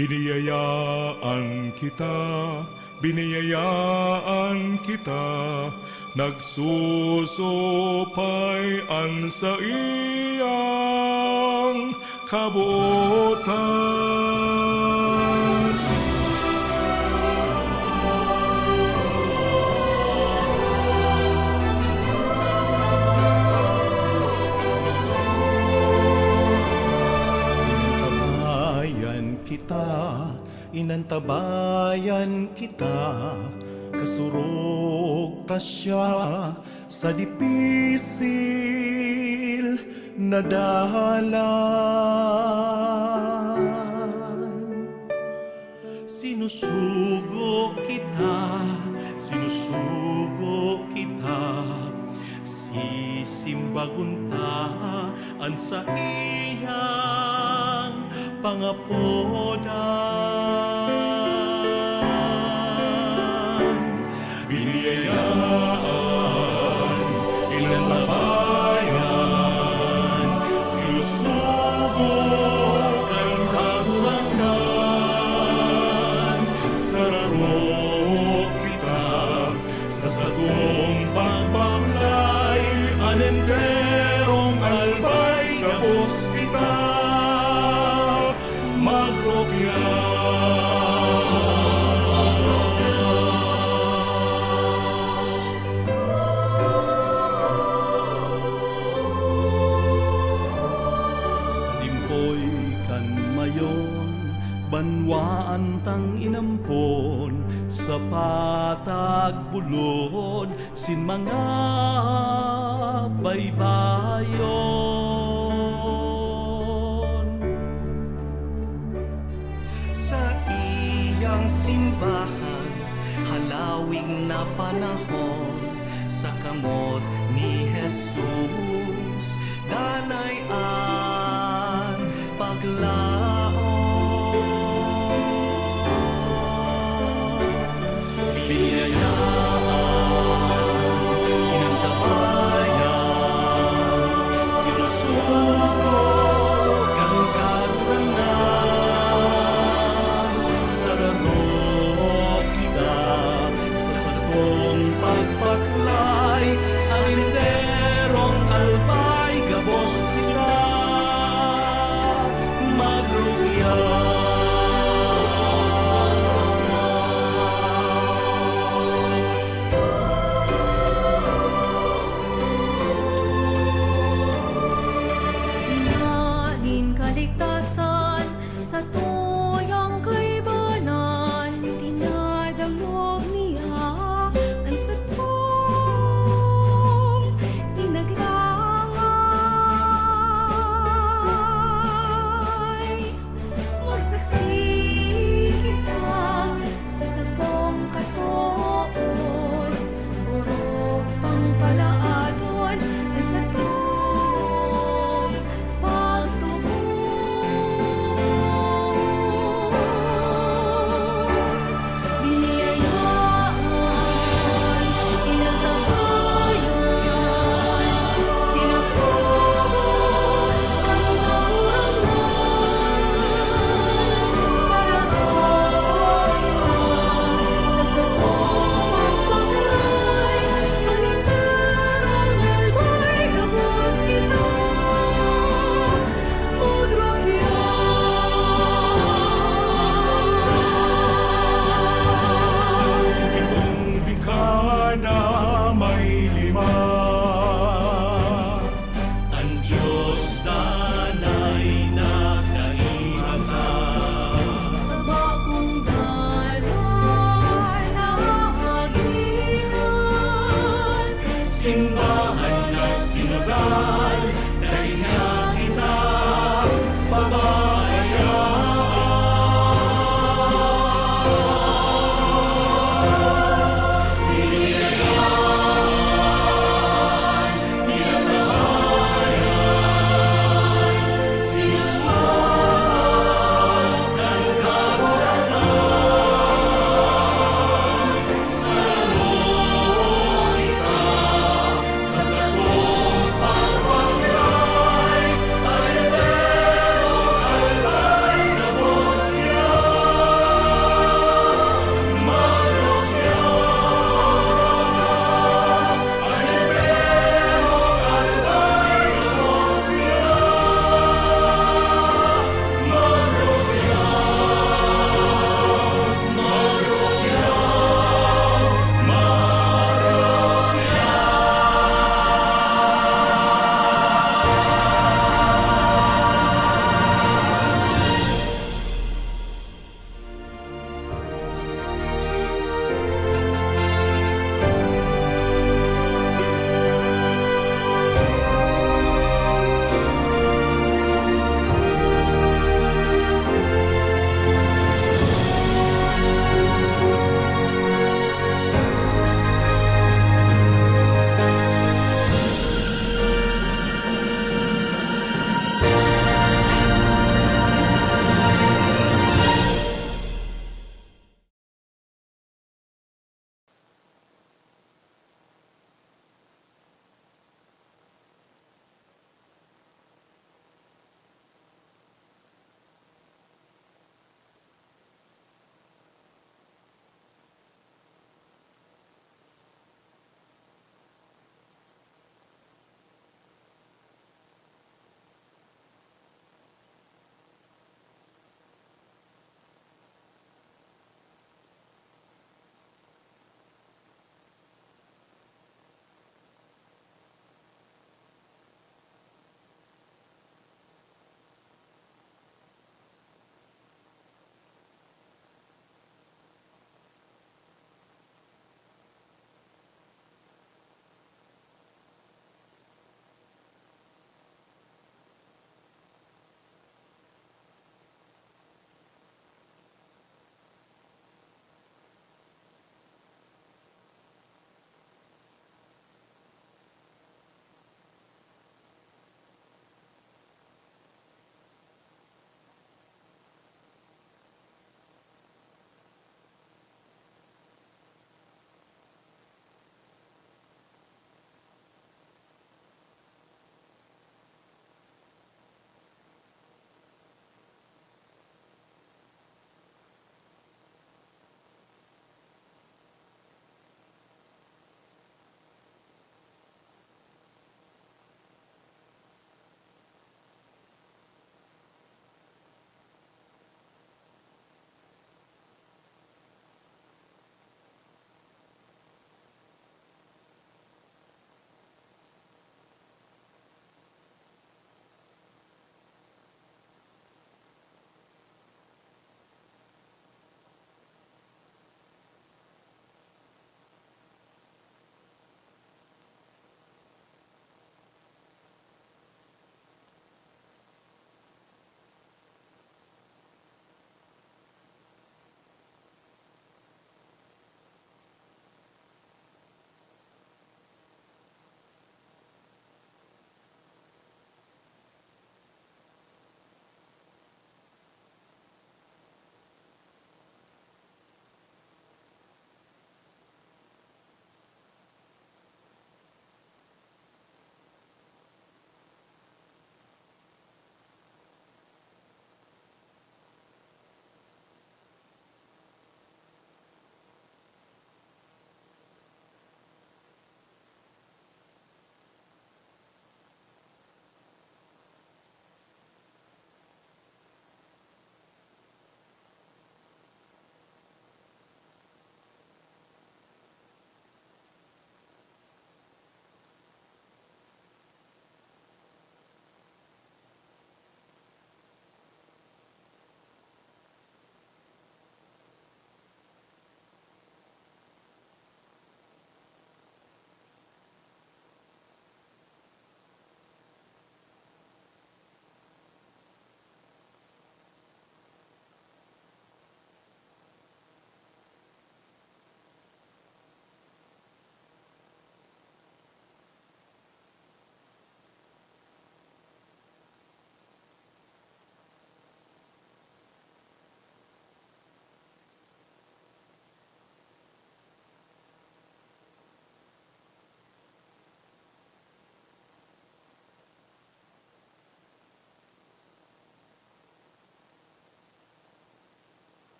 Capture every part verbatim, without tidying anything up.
Biniyayaan kita, biniyayaan kita, nagsusupay an saiyang kabotan. Inantabayan kita, inantabayan kita, kasurog ta siya sa dipisil na dalan. Sinusugo kita, sinusugo kita, sisimbagon ta an saiyang pangapodan. Biniyayaan, inantabayan, sinusugo kan Kagurangnan. Sararo kita sa satong pagbaklay, an enterong albay gabos kita magrukya. Sa limpoy kan mayon, banwaan tang inampon, sa patag bulod, sin mga baybayon. Saiyang simbahan, halawig na panahon, sa kamot ni Jesus, danay an paglaom. Biniyayaan, inantabayan, sinusugo kan Kagurangnan. Sararo kita sa satong pagbaklay, an enterong albay gabos kita magrukya. Ina nin kaligtasan, satuyang kaibanan, dinadangog niya an satong inagrangan.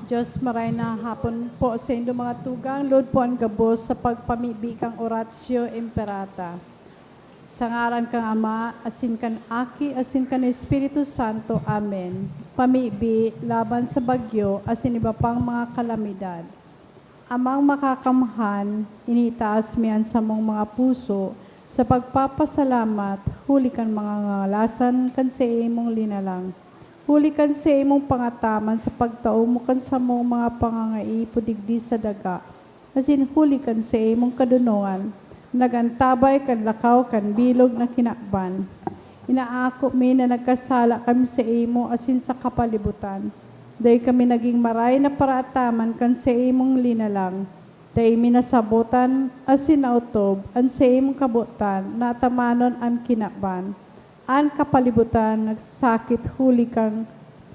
Diyos, maray na hapon po sa indo mga tugang. Lugod po an gabos sa pagpamibi kan Oratio Imperata. Sa ngaran kan Ama, asin kan Aki, asin kan Espiritu Santo. Amen. Pamibi laban sa bagyo asin iba pang mga kalamidad. Amang Makakamhan, initaas mi an samong mga puso sa pagpapasalamat huli kan mga ngangalasan kan saimong linalang, huli kan saimong pangataman sa pagtao mo kan samong mga pangangaipo digdi sa daga, asin huli kan saimong kadonongan, nag-antabay kan lakaw kan bilog na kinaban. Inaako mi na nagkasala kami saimo asin sa kapalibutan. Dai kami nagin maray na paraataman kan saimong linalang. Dai mi nasabotan asin naotob an saimong kabotan na atamanon an kinaban. An kapalibutan nagsasakit huli kan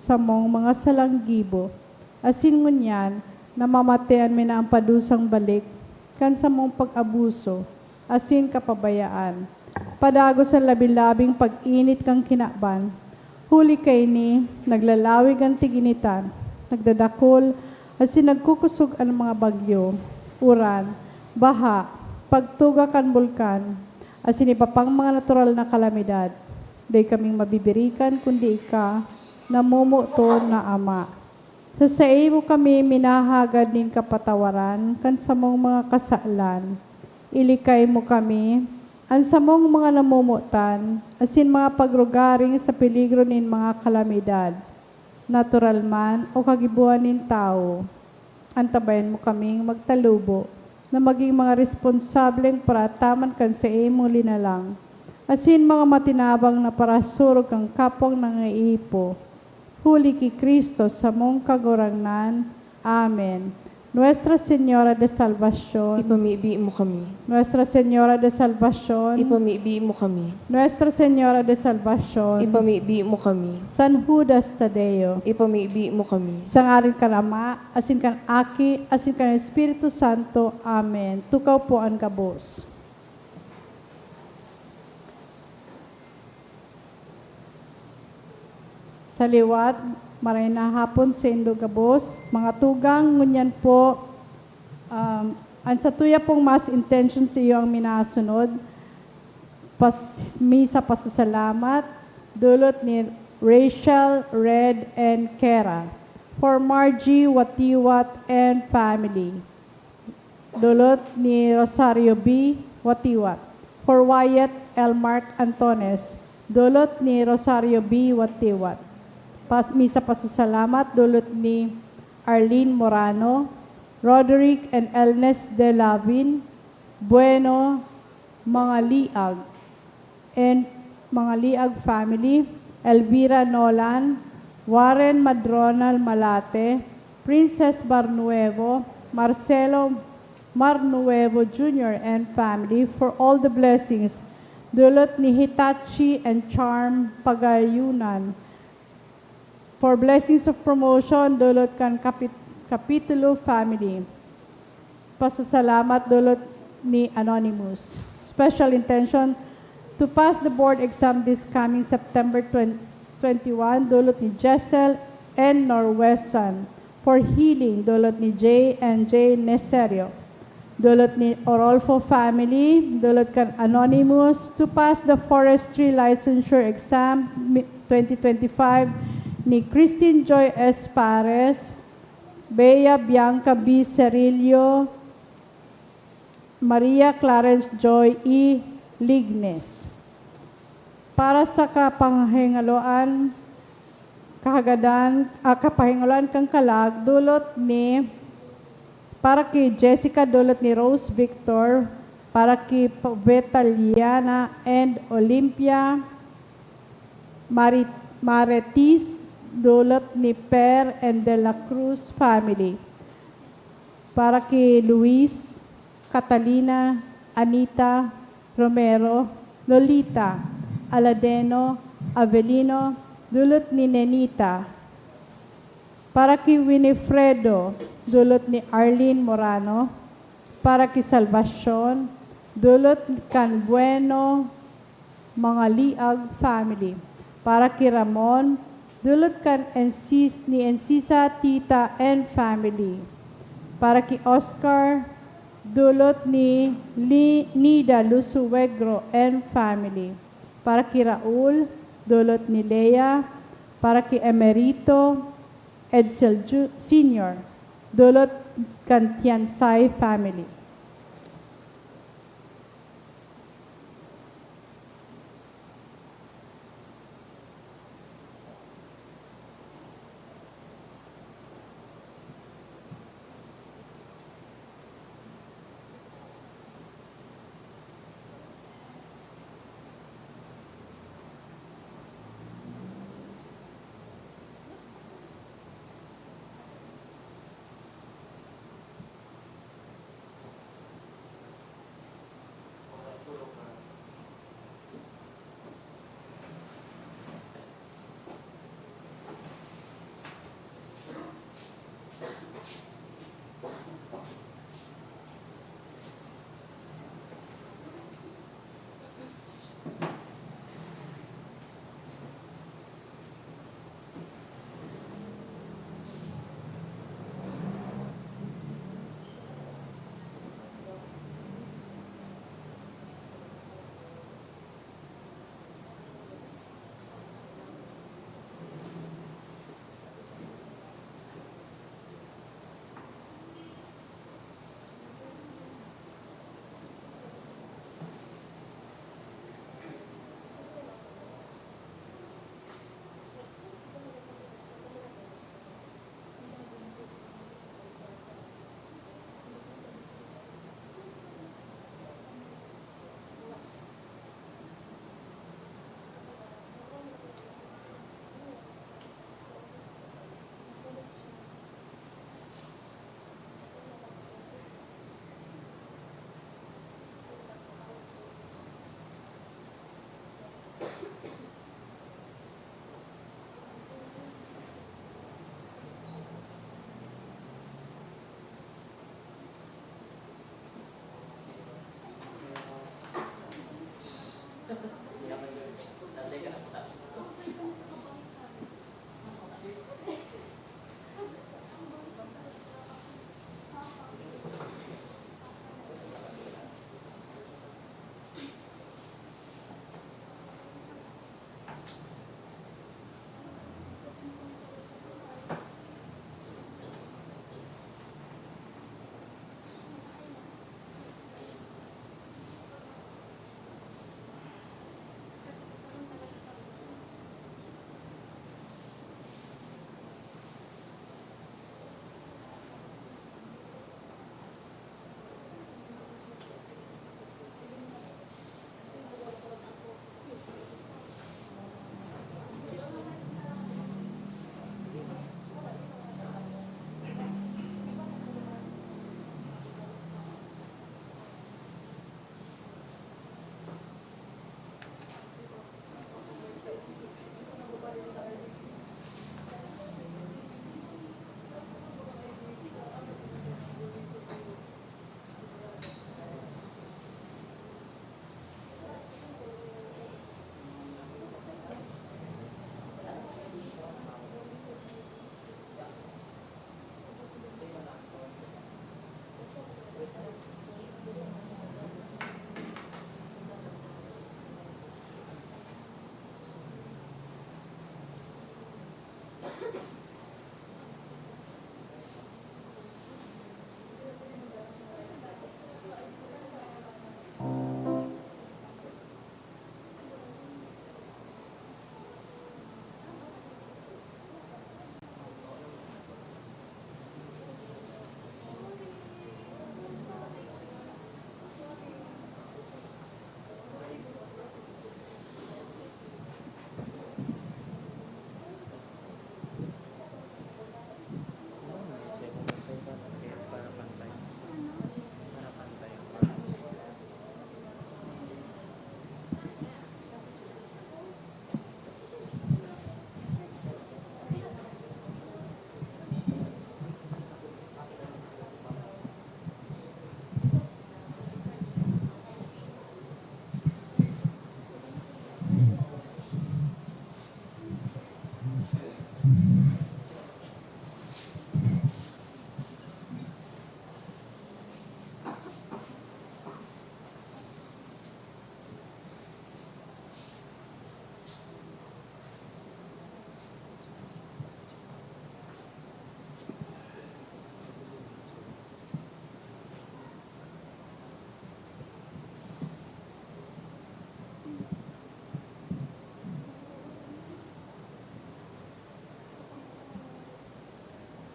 samong mga salang gibo, asin ngunyan namamatean mi na an padusang balik kan samong pag-abuso asin kapabayaan. Padagos an labi-labing pag-init kan kinaban. Huli kaini, naglalawig an tig-initan, nagdadakul asin nagkukosog an mga bagyo, uran, baha, pagtuga kan bulkan, asin iba pang mga natural na kalamidad. Dai kaming mabibirikan kundi ika, namomoton na Ama. Sa saimo kami minahagad nin kapatawaran kan samong mga kasalan. Ilikay mo kami, an samong mga namomotan, asin mga pagrugaring sa peligro nin mga kalamidad, natural man o kagibohan nin tawo. Antabayan mo kaming magtalubo na magin mga responsableng paraataman kan saimong linalang, asin mga matinabang na parasurog kan kapwang nangaipo. Huli ki Cristo, samong Kagurangnan. Amen. Nuestra Señora de Salvacion. Ipamibi mo kami. Nuestra Señora de Salvacion. Ipamibi mo kami. Nuestra Señora de Salvacion. Ipamibi mo kami. San Judas Tadeo. Ipamibi mo kami. Sa ngaran kan Ama, asin kan Aki, asin kan Espiritu Santo. Amen. Tukaw po an gabos. Sa liwat, maray na hapon saindo gabos. Mga tugang, ngunyan po, um, an satuya pong mass intention sa iyo ang minasunod. Pas-, misa pasasalamat, dulot ni Rachel, Red, and Kera. For Margie Watiwat and family. Dulot ni Rosario B. Watiwat. For Wyatt L. Mark Antones. Dulot ni Rosario B. Watiwat. Pas-, misa pasasalamat, dulot ni Arlene Morano, Roderick and Elnes De Lavin, Bueno, mga liag, and mga liag family, Elvira Nolan, Warren Madronal Malate, Princess Barnuevo, Marcelo Marnuevo Junior and family for all the blessings. Dulot ni Hitachi and Charm Pagayunan. For blessings of promotion, dulot kan kapit-, Kapitulo family. Pasasalamat, dulot ni Anonymous. Special intention, to pass the board exam this coming September twenty, twenty-one, dulot ni Jessel and Norwesan. For healing, dulot ni J and J Neserio. Dulot ni Orolfo family, dulot kan Anonymous, to pass the forestry licensure exam mi-, twenty twenty-five ni Christine Joy Espares, Bea Bianca B. Cerillo, Maria Clarence Joy E. Lignes. Para sa kapangahingaloan, kahagadan, ah, kapahingaloan kan kalag, dulot ni, para ki Jessica, dulot ni Rose Victor, para ki P-, Betaliana and Olympia, Mari-, Marites, dulot ni Per and De La Cruz family. Para ki Luis, Catalina, Anita, Romero, Lolita, Aladeno, Avelino, dulot ni Nenita. Para ki Winifredo, dulot ni Arlene Morano. Para ki Salvacion, dulot kan Bueno, mga liag family. Para ki Ramon, Dulot kan Encis-, ni Encisa Tita and family. Para ki Oscar, dulot ni Li-, Nida Lusuegro and family. Para ki Raul, dulot ni Lea. Para ki Emerito Edsel Ju-, Senior, dulot kan Tiansay family.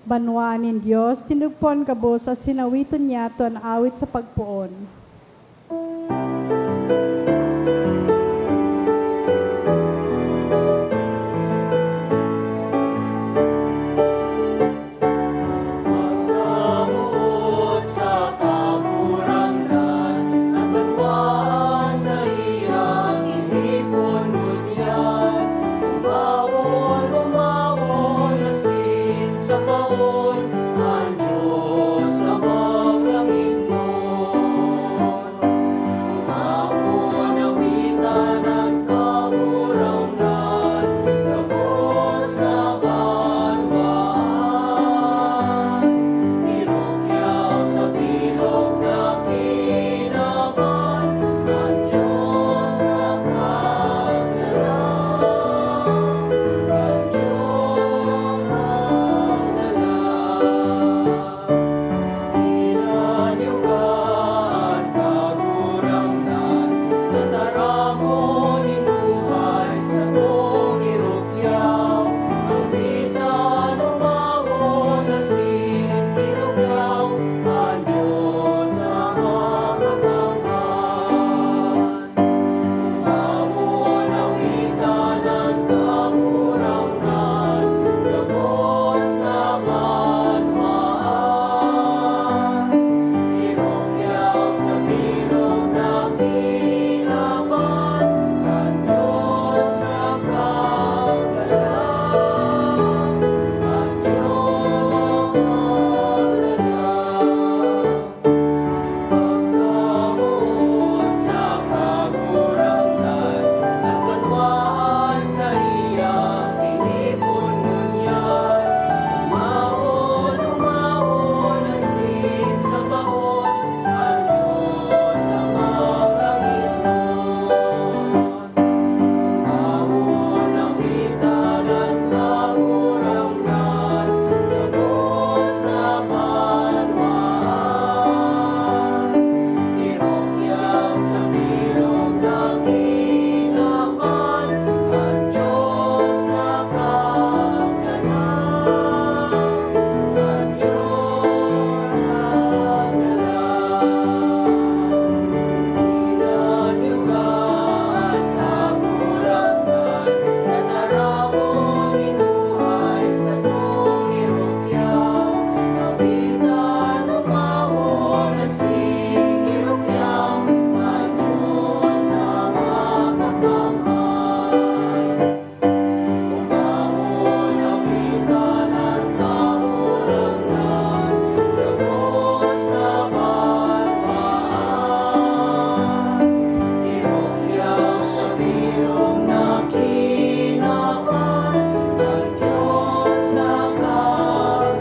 Banwaan nin Dios, tinugpon gabos asin awiton niyato an awit sa pagpoon. Pagkamoot sa Kagurangnan, an banwaan saiyang inipon ngunyan. Umawon, umawon, asin sabaon an Dios Amang langitnon. Umawon, awitan an Kagurangnan, gabos na banwaan. Irukyaw sa bilog na kinaban, an Dios na kaglalang, an Dios na kaglalang. Pinanyuga an Kagurangnan, tataramon nin buhay satong irukyaw. Awitan, umawon, asin irukyaw an Dios na makakamhan. Umawon, awitan an Kagurangnan, gabos na banwaan. Irukyaw sa bilog na kinaban, an Dios na kaglalang, an Dios na kaglalang. Pagkamoot sa Kagurangnan, an banwaan saiya tinipon ngunyan. Umawon, umawon, asin sabaon, an Dios sa mga langitnon. Umawon, awitan an Kagurangnan, gabos na banwaan. Irukyaw sa bilog na kinaban, an Dios na kaglalang, an Dios na kaglalang. Umawon, awitan an Kagurangnan, gabos na banwaan. Irukyaw sa bilog na kinaban, an Dios na kaglalang,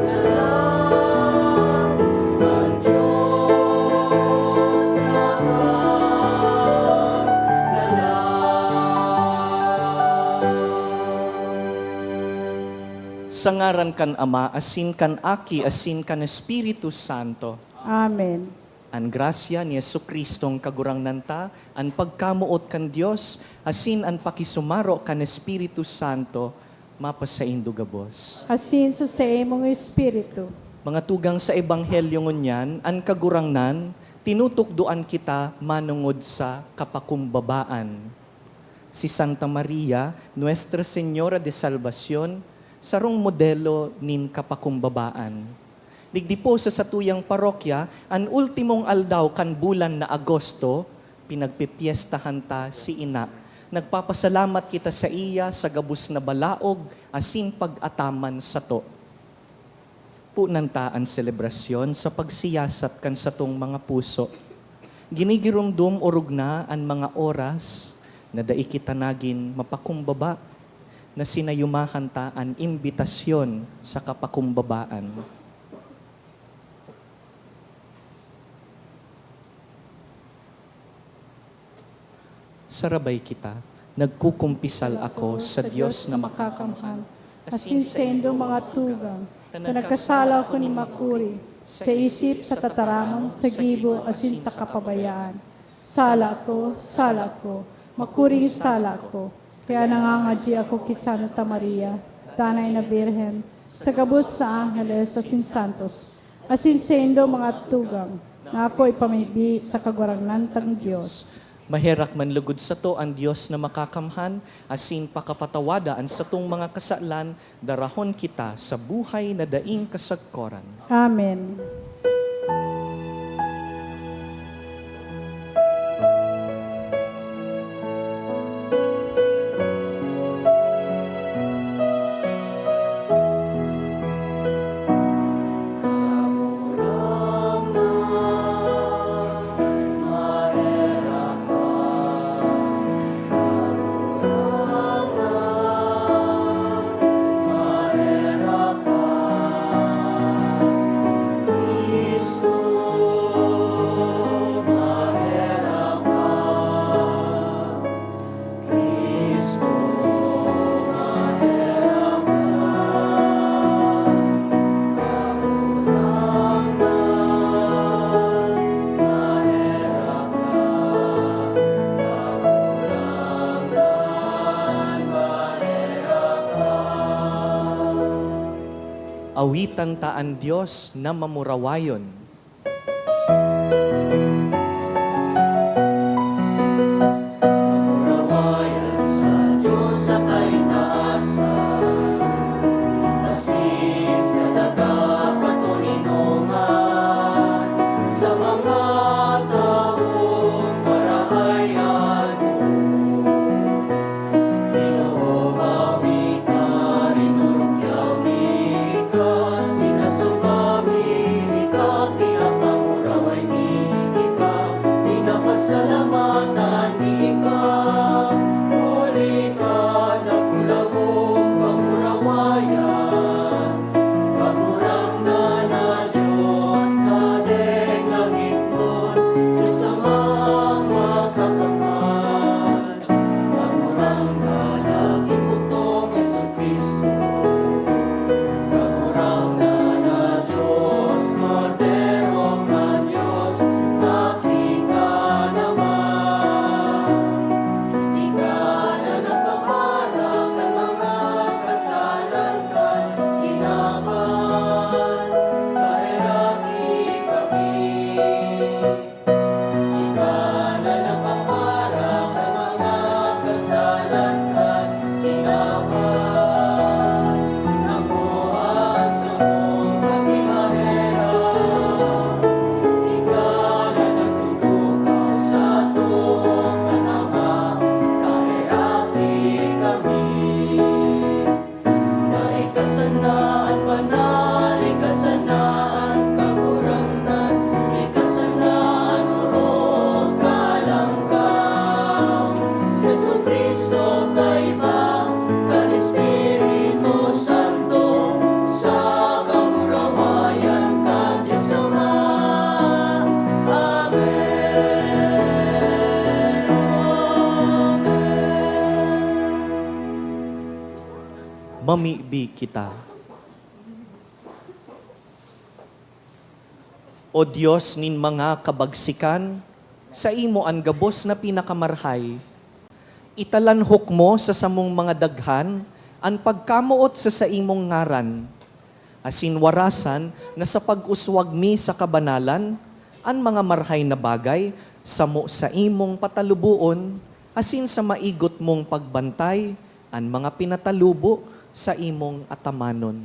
an Dios na kaglalang. Sa ngaran kan Ama, asin kan Aki, asin kan Espiritu Santo. Amen. An grasya ni Jesu-Cristong Kagurangnan ta, an pagkamoot kan Dios, asin an pakisumaro kan Espiritu Santo, mapasaindo gabos. Asin sa saimong espiritu. Mga tugang, sa Ebanghelyo ngunyan, an Kagurangnan, tinutukdoan kita manongod sa kapakumbabaan. Si Santa Maria, Nuestra Señora de Salvacion, sarong modelo nin kapakumbabaan. Digdi po sa satuyang parokya, an ultimong aldaw kan bulan na Agosto, pinagpipyestahan ta si Ina. Nagpapasalamat kita saiya sa gabos na balaog asin pag-ataman sato. Punan ta an selebrasyon sa pagsiyasat kan satong mga puso. Ginigiromdom orog na an mga oras na dai kita nagin mapakumbaba, na sinayumahan ta an imbitasyon sa kapakumbabaan. Sarabay kita. Nagkukumpisal ako sa Dios na makakamhan, asin saindong mga tugang, ta nagkasala ako nin makuri, sa isip, sa tataramon, sa gibo, asin sa kapabayaan. Sala ko, sala ko, makuring sala ko. Kaya nangangadyi ako ki Santa Maria, Danay na Birhen, sa gabos na angheles asin santos, asin saindo mga tugang, ngako ipamibi sa Kagurangnan tang Dios. Maherak man lugod sato an Dios na Makakamhan, asin pakapatawada an satong mga kasalan, darahon kita sa buhay na daing kasagkoran. Amen. Awitan ta an Dios na mamurawayon. Kamurawayan sa Dios sa kaitaasan, asin sa daga katoninongan, sa mga tawong marahay an Ginoo, mawi ka, rinurukyaw mi ika, sinasamba mi ika, pinapanguraway mi ika, pinapasalamatan mi ika. Huli ka dakula mong pangurawayan, Kagurangnan na Dios, Hadeng langitnon, Dios Amang Makakamhan. Kagurangnan na Gibutong Jesu-Cristo, Kagurangnan na Dios, Kordero kan Dios, Aki ka naman. Ika na nagpapara kan mga kasalan kan kinaban, kaheraki kami. Ika na nagpapara kan mga kasalan kan kinaban. Ako an samong pagkimaherak. Ika na nagtutukaw sa too kan Ama, kaheraki kami. Dai ka sana an banal, ika sana an Kagurangnan, ika sana an orog na Alangkaw. Jesu-Cristo, kaiba kan Espiritu Santo, sa kamurawayan kan Dios Ama. Amen. Amen. Mamibi kita. O Dios nin mga kabagsikan, saimo an gabos na pinakamarahay. Italanhok mo sa samong mga daghan an pagkamoot sa saimong ngaran, asin warasan na sa pag-uswag mi sa kabanalan an mga marahay na bagay samo saimong pataluboon, asin sa maigot mong pagbantay an mga pinatalubo saimong atamanon.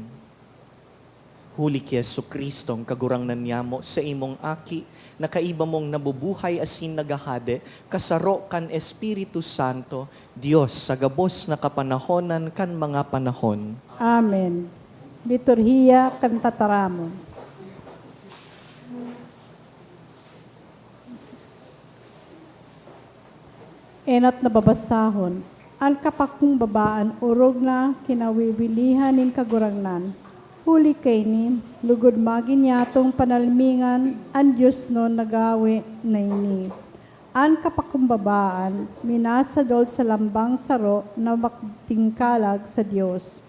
Huli ki Jesu-Cristong Kagurangnan niyamo, saimong Aki, na kaiba mong nabubuhay asin naghahade, kasaro kan Espiritu Santo, Dios sa gabos na kapanahonan kan mga panahon. Amen. Liturhiya kan Tataramon. Enot na babasahon. An kapakumbabaan orog na kinawiwilihan nin Kagurangnan. Huli kaini, lugod magin niyatong panalmingan an diosnon na gawe na ini. An kapakumbabaan minasadol sa lambang saro na magtingkalag sa Dios.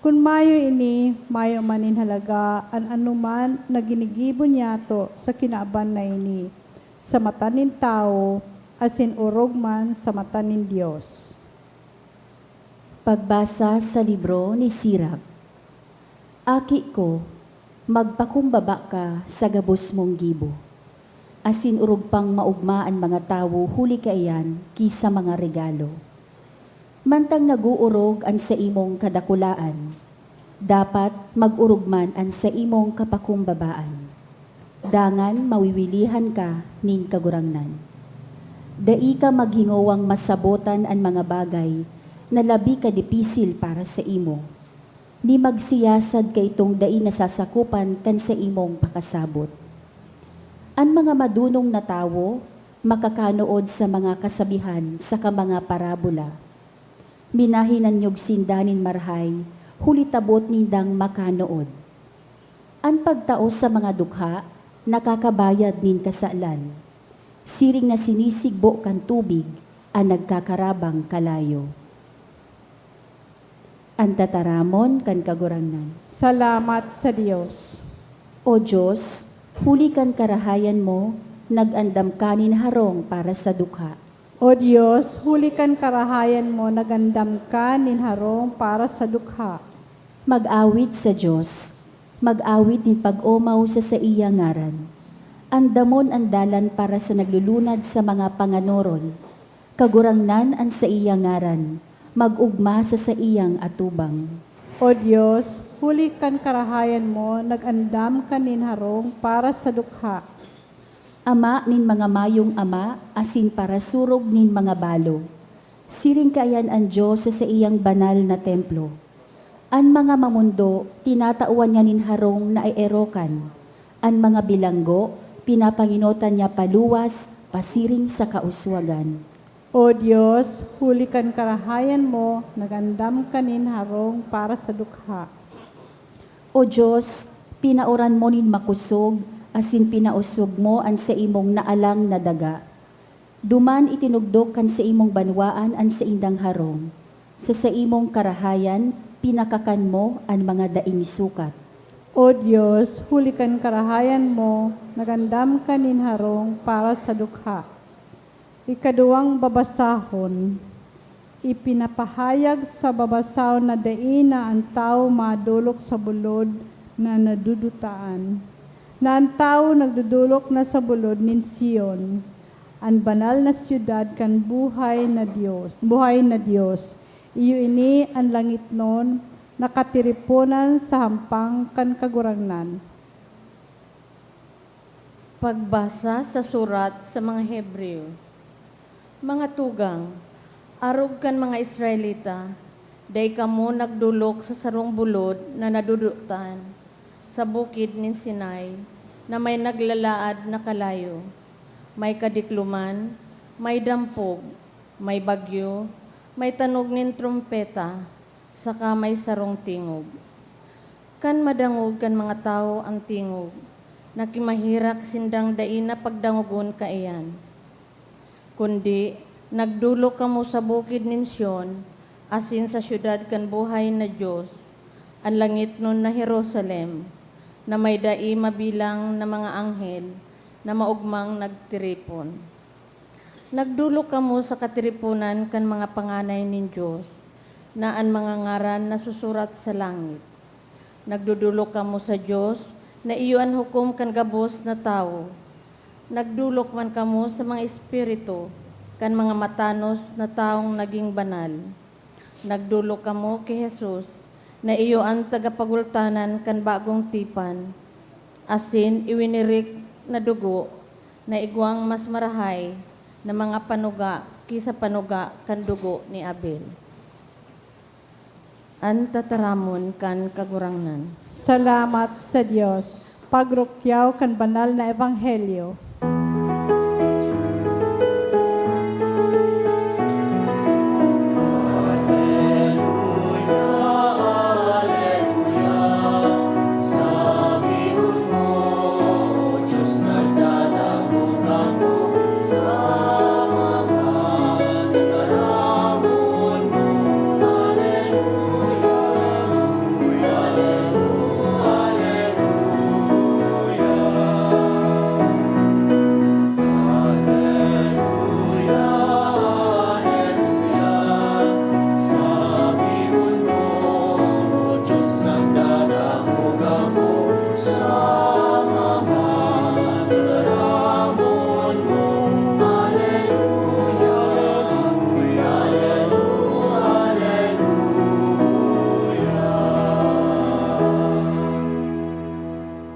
Kun mayo ini, mayo man nin halaga an anoman na ginigibo niyato sa kinaban na ini, sa mata nin tawo, asin orog man sa mata nin Dios. Pagbasa sa libro ni Sirach. Aki ko, magpakumbaba ka sa gabos mong gibo, asin orog pang maogma an mga tawo huli kaiyan ki sa mga regalo. Mantang nag-oorog an saimong kadakulaan, dapat mag-orog man an saimong kapakumbabaan. Dangan mawiwilihan ka nin Kagurangnan. Dai ka maghingowang masabotan an mga bagay na labi ka dipisil para saimo, ni magsiyasad kaitong dai nasasakopan kan saimong pakasabot. An mga madonong na tawo makakanood sa mga kasabihan saka mga parabola. Minahinanyog sinda nin marahay, huli ta boot nindang makanood. An pagtao sa mga dukha nakakabayad nin kasalan, siring na sinisigbo kan tubig an nagkakarabang kalayo. An tataramon kan Kagurangnan. Salamat sa Dios. O Dios, huli kan karahayan mo, nag-andam ka nin harong para sa dukha. O Dios, huli kan karahayan mo, nag-andam ka nin harong para sa dukha. Mag-awit sa Dios, mag-awit nin pag-omaw sa saiyang ngaran. Andamon an dalan para sa naglulunad sa mga panganoron. Kagurangnan an saiyang ngaran, mag-ogma sa saiyang atubang. O Dios, huli kan karahayan mo, nag-andam ka nin harong para sa dukha. Ama nin mga mayong ama asin parasurog nin mga balo, siring kaiyan an Dios sa saiyang banal na templo. An mga mamondo tinatawan niya nin harong na eerokan, an mga bilanggo pinapangenotan niya paluwas pasiring sa kauswagan. O Dios, huli kan karahayan mo, nag-andam ka nin harong para sa dukha. O Dios, pinaoran mo nin makosog, asin pinaosog mo an saimong naalang na daga. Duman itinugdok kan saimong banwaan an saindang harong. Sa saimong karahayan, pinakakan mo an mga daing sukat. O Dios, huli kan karahayan mo, nagandam ka nin harong para sa dukha. Ikaduwang babasahon, ipinapahayag sa babasahon na dai na an tawo madolok sa bulod na nadudutaan, na an tawo nagdodolok na sa bulod nin Sion, an banal na syudad kan buhay na Dios, buhay na Dios. Iyo ini an langitnon na katiriponan sa hampang kan Kagurangnan. Pagbasa sa surat sa mga Hebreo. Mga tugang, arog kan mga Israelita, dai kamo nagdolok sa sarong bulod na nadudutan, sa bukid nin Sinai, na may naglalaad na kalayo, may kadikloman, may dampog, may bagyo, may tanog nin trompeta, saka may sarong tingog. Kan madangog kan mga tawo an tingog, nakimaherak sindang dai na pagdangogon kaiyan. Kundi, nagdolok kamo sa bukid nin Sion, asin sa syudad kan buhay na Dios, an langitnon na Jerusalem, na may dai mabilang na mga anghel na maogmang nagtiripon. Nagdolok kamo sa katiriponan kan mga panganay nin Dios, na an mga ngaran nasusurat sa langit. Nagdodolok kamo sa Dios, na iyo an hukom kan gabos na tawo. Nagdolok man kamo sa mga espiritu kan mga matanos na tawong naging banal. Nagdolok kamo ki Jesus, na iyo an tagapagultanan kan bagong tipan, asin iwinirik na dugo na igwang mas marahay na mga panuga ki sa panuga kan dugo ni Abel. An tataramon kan Kagurangnan. Salamat sa Dios. Pagrukyaw kan banal na ebanghelyo.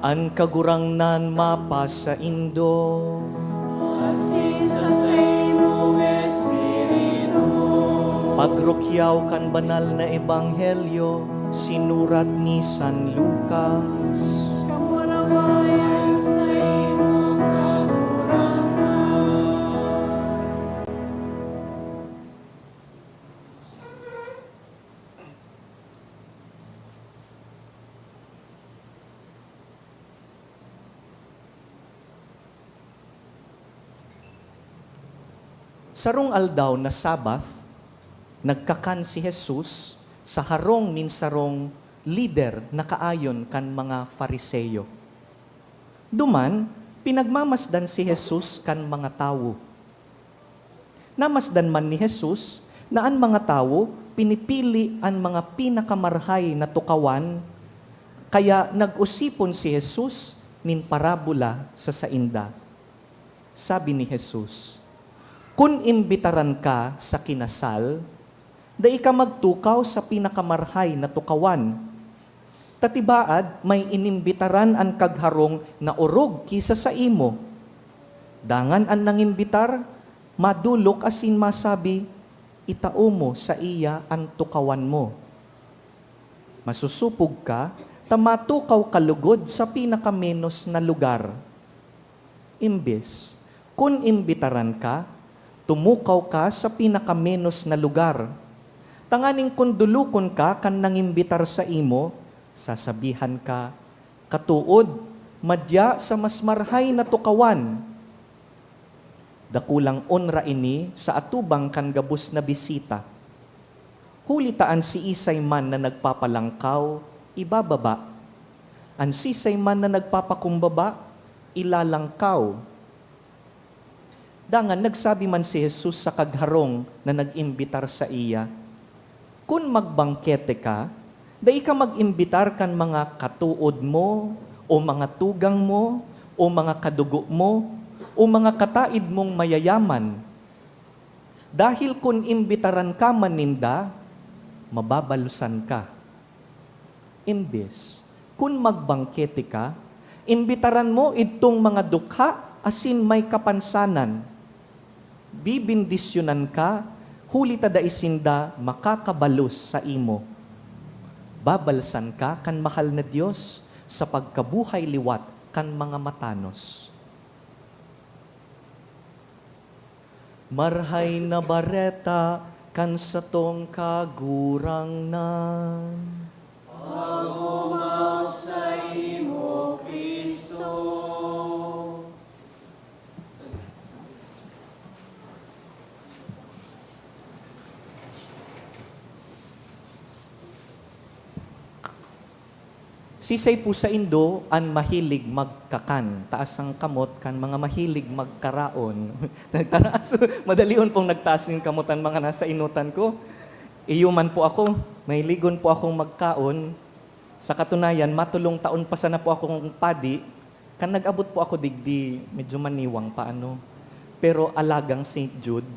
An Kagurangnan mapasaindo. Asin sa saimong espiritu. Pagrukyaw kan Banal na Ebanghelyo sinurat ni San Lucas. Kapanabayan sa imong Kagurangnan. Sarong aldaw na Sabbath, nagkakan si Jesus sa harong nin sarong lider na kaayon kan mga Fariseo. Duman, pinagmamasdan si Jesus kan mga tawo. Namasdan man ni Jesus na an mga tawo pinipili an mga pinakamarhay na tukawan, kaya nag-osipon si Jesus nin parabola sa sainda. Sabi ni Jesus, "Kun imbitaran ka sa kinasal, dai ka magtukaw sa pinakamarhay na tukawan. Ta tibaad, may inimbitaran an kagharong na orog ki sa saimo. Dangan an nangimbitar madolok asin masabi, 'Itao mo saiya an tukawan mo.' Masusupog ka ta matukaw ka logod sa pinakamenos na lugar. Imbes, kun imbitaran ka, tumukaw ka sa pinakamenos na lugar, tanganing kun dolokon ka kan nangimbitar saimo, sasabihan ka, 'Katood, madya sa mas marhay na tukawan.' Dakulang onra ini sa atubang kan gabos na bisita. Huli ta an siisay man na nagpapalangkaw, ibababa. An siisay man na nagpapakumbaba, ilalangkaw." Dangan nagsabi man si Jesus sa kagharong na nag-imbitar saiya, "Kun magbangkete ka, dai ka mag-imbitar kan mga katood mo, o mga tugang mo, o mga kadugo mo, o mga kataed mong mayayaman. Dahil kun imbitaran ka man ninda, mababalosan ka. Imbes, kun magbangkete ka, imbitaran mo idtong mga dukha asin may kapansanan. Bibendisyonan ka, huli ta dai sinda makakabalos saimo. Babalsan ka kan mahal na Dios sa pagkabuhay liwat kan mga matanos." Marhay na Bareta kan satong Kagurangnan. Pag-omaw saimo, Cristo. Sisay po saindo an mahilig magkakan? Taas ang kamot kan mga mahilig magkaraon. Nagtaas, madalion pong nagtaas yung kamot ang mga nasa inutan ko. Iyo man po ako, mahiligon po akong magkaon. Sa katunayan, matulong taon pa sana po akong padi, kan nag-abot po ako digdi, medyo maniwang pa, ano. Pero alagang Saint Jude,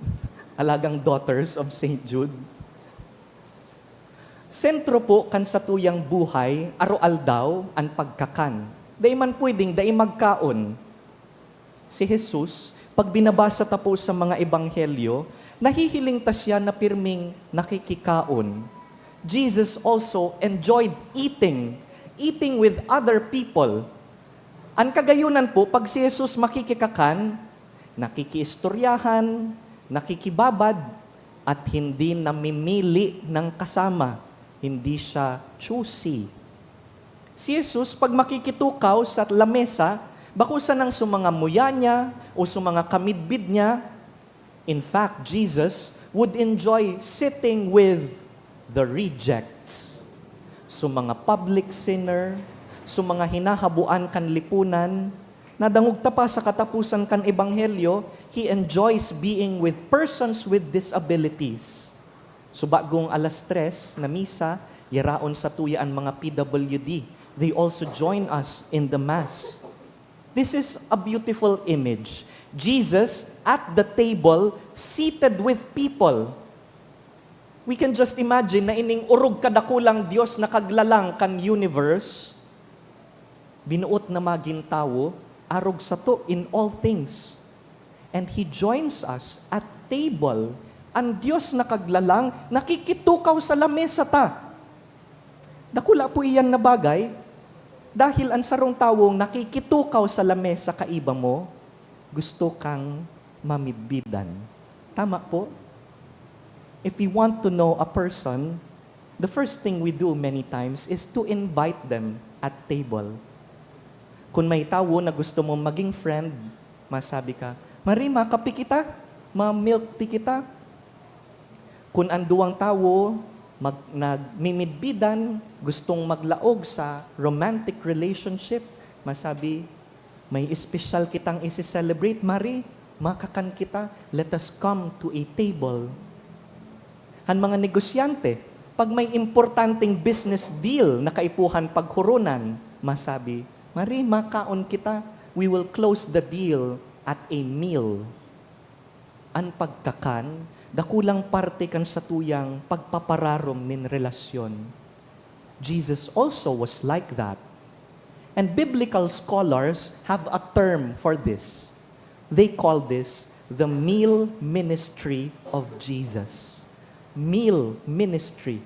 alagang Daughters of Saint Jude. Sentro po kan satuyang buhay, aroaldaw, an pagkakan. Dai man pwedeng dai magkaon. Si Jesus, pag binabasa ta po sa mga ebanghelyo, nahihiling ta siya na pirming nakikikaon. Jesus also enjoyed eating, eating with other people. An kagayunan po, pag si Jesus makikikakan, nakikiistoryahan, nakikibabad, at hindi namimili ng kasama. Hindi siya choosy. Si Jesus, pag makikitukaw sa lamesa, bako sanang sa mga muya niya o sa mga kamidbid niya. In fact, Jesus would enjoy sitting with the rejects. Sa mga public sinner, sa mga hinahabuan kan lipunan, nadangog ta pa sa kataposan kan ebanghelyo, he enjoys being with persons with disabilities. So, bagong alas tres na misa, yaraon satuya an mga P W D. They also join us in the Mass. This is a beautiful image. Jesus at the table, seated with people. We can just imagine na ining orog kadakulang Dios na kaglalang kan universe, Binuot na magin tawo, arog sato in all things. And He joins us at table. An Dios na Kaglalang nakikitukaw sa lamesa ta. Dakula po iyan na bagay, dahil an sarong tawong nakikitukaw sa lamesa kaiba mo, gusto kang mamidbidan. Tama po? If we want to know a person, the first thing we do many times is to invite them at table. Kun may tawo na gusto mong maging friend, masabi ka, "Mari, makape kita? Ma-milk tea kita?" Kun an duwang tawo mag-, nagmimidbidan, gustong maglaog sa romantic relationship, masabi, "May espesyal kitang isi-celebrate, mari, makakan kita, let us come to a table." An mga negosyante, pag may importanteng business deal na kaipuhan paghuronan, masabi, "Mari, makaon kita, we will close the deal at a meal." An pagkakan, dakulang parte kan satuyang pagpapararom nin relasyon. Jesus also was like that. And biblical scholars have a term for this. They call this the meal ministry of Jesus. Meal ministry.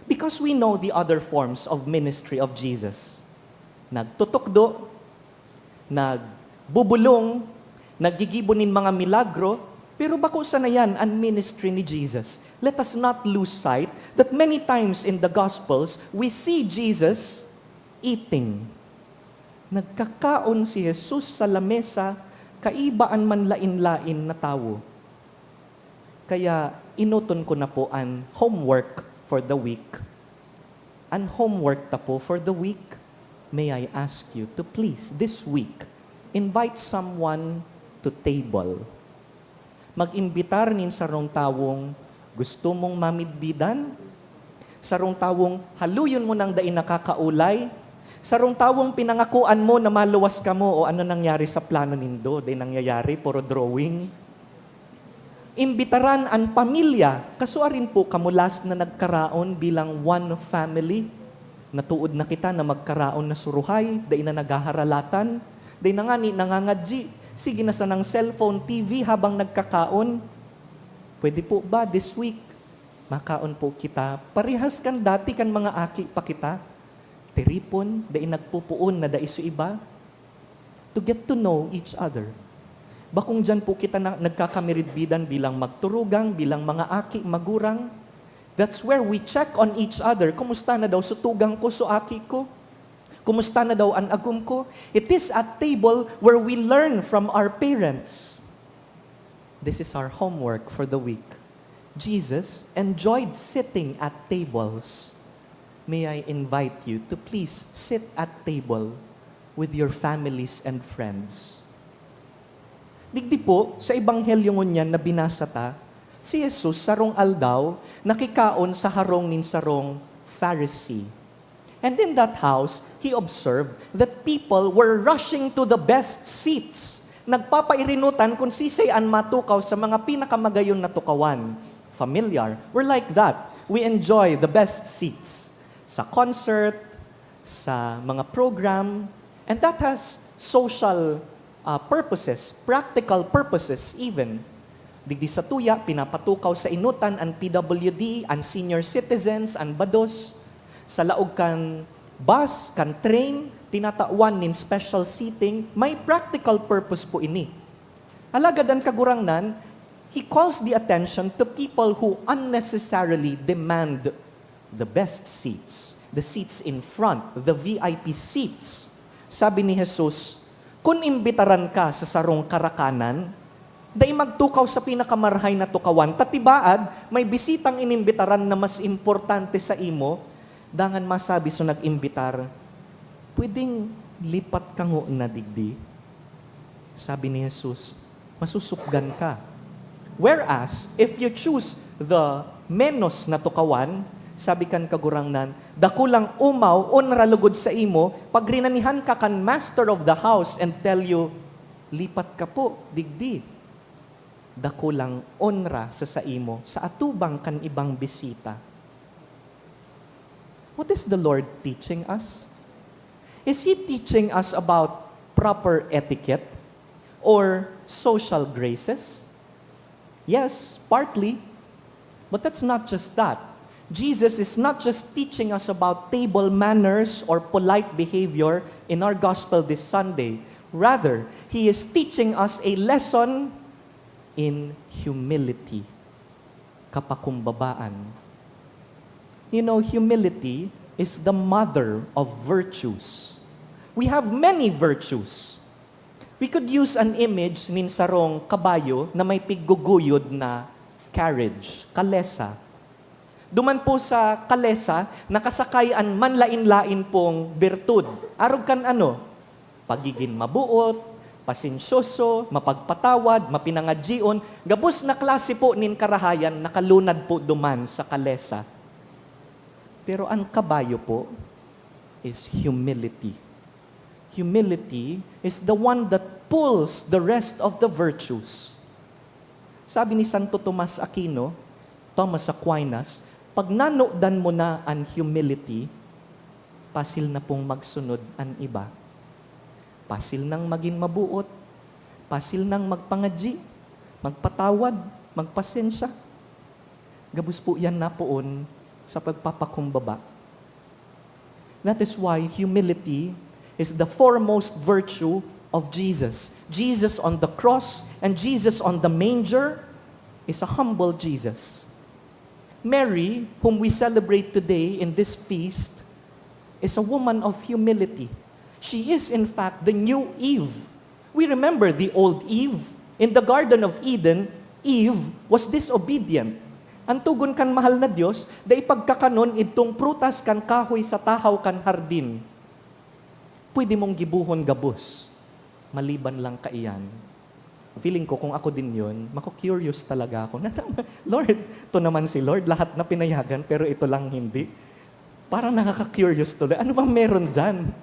Because we know the other forms of ministry of Jesus. Nagtutukdo, nagbubulong, naggigibo nin mga milagro, pero bako sana yan an ministry ni Jesus. Let us not lose sight that many times in the Gospels, we see Jesus eating. Nagkakaon si Jesus sa lamesa kaiba an manlaen-laen na tawo. Kaya enoton ko na po an homework for the week. An homework ta po for the week, may I ask you to please, this week, invite someone to table. Mag-imbitar nin sarong tawong gusto mong mamidbidan, sarong tawong haluyon mo nang dai nakakaolay, sarong tawong pinangakoan mo na maluwas kamo o ano nangyari sa plano nindo, dai nangyayari, puro drawing. Imbitaran an pamilya. Kasuarin po kamo last na nagkaraon bilang one family? Natuod na kita na magkaraon na suruhay, dai na naghaharalatan, dai na ngani nangangadyi. Sige na sanang cellphone, T V habang nagkakaon. Pwede po ba this week, makaon po kita? Parehas kan dati kan mga aki pa kita. Tiripon, dai nagpupuon na dai su iba. To get to know each other. Bakong diyan po kita na, nagkakamiridbidan bilang magturugang, bilang mga aki, magurang. That's where we check on each other. Kumusta na daw su tugang ko, su aki ko? Kumusta na daw an agom ko? It is at table where we learn from our parents. This is our homework for the week. Jesus enjoyed sitting at tables. May I invite you to please sit at table with your families and friends. Digdi po, sa Ebanghelyo ngunyan na binasa ta, si Jesus sarong aldaw nakikaon sa harong nin sarong Pharisee. And in that house, he observed that people were rushing to the best seats. Nagpapairinutan kung sisay an matukaw sa mga pinakamagayon na tukawan. Familiar. We're like that. We enjoy the best seats. Sa concert, sa mga program, and that has social, ah, purposes, practical purposes even. Digdi sa tuya, pinapatukaw sa inutan an P W D, an senior citizens, an bados. Sa laog kan bus, kan train, tinatawan nin special seating. May practical purpose po ini. Alagad an Kagurangnan, he calls the attention to people who unnecessarily demand the best seats, the seats in front, the V I P seats. Sabi ni Jesus, "Kun imbitaran ka sa sarong karakanan, dai magtukaw sa pinakamarahay na tukawan, ta tibaad, may bisitang inimbitaran na mas importante sa imo." Dangan masabi sa nag-imbitar, "Pwedeng lipat ka ngona digdi?" Sabi ni Jesus, "Masusupgan ka." Whereas, if you choose the menos na tukawan, sabi kan Kagurangnan, dakulang omaw, onra lugod saimo, pag rinanihan ka kan master of the house and tell you, "Lipat ka po, digdi." Dakulang onra sa saimo sa atubang kan ibang bisita. What is the Lord teaching us? Is he teaching us about proper etiquette or social graces? Yes, partly. But that's not just that. Jesus is not just teaching us about table manners or polite behavior in our gospel this Sunday. Rather, he is teaching us a lesson in humility, kapakumbabaan. You know, humility is the mother of virtues. We have many virtues. We could use an image nin sarong kabayo na may pigguguyod na carriage, kalesa. Duman po sa kalesa, nakasakay an manlain-lain pong birtud. Arog kan ano? Pagigin mabuot, pasensyoso, mapagpatawad, mapinangadyion, gabos na klase po nin karahayan nakalunad po duman sa kalesa. Pero an kabayo po is humility. Humility is the one that pulls the rest of the virtues. Sabi ni Santo Tomas Aquino, Thomas Aquinas, "Pag nanodan mo na an humility, pasil na pong magsunod an iba. Pasil nang magin mabuot, pasil nang magpangadyi, magpatawad, magpasensya." Gabos po yan na poon sa pagpapakumbaba. That is why humility is the foremost virtue of Jesus. Jesus on the cross and Jesus on the manger is a humble Jesus. Mary, whom we celebrate today in this feast, is a woman of humility. She is, in fact, the new Eve. We remember the old Eve. In the Garden of Eden, Eve was disobedient. An togon kan mahal na Dios, dai pagkakanon idtong prutas kan kahoy sa tahaw kan hardin. Pwede mong gibohon gabos, maliban lang kaiyan. Feeling ko, kung ako din yun, mako-curious talaga ako. "Lord, to naman si Lord, lahat na pinayagan, pero ito lang hindi." Parang nakaka-curious tuloy. Ano bang meron dyan?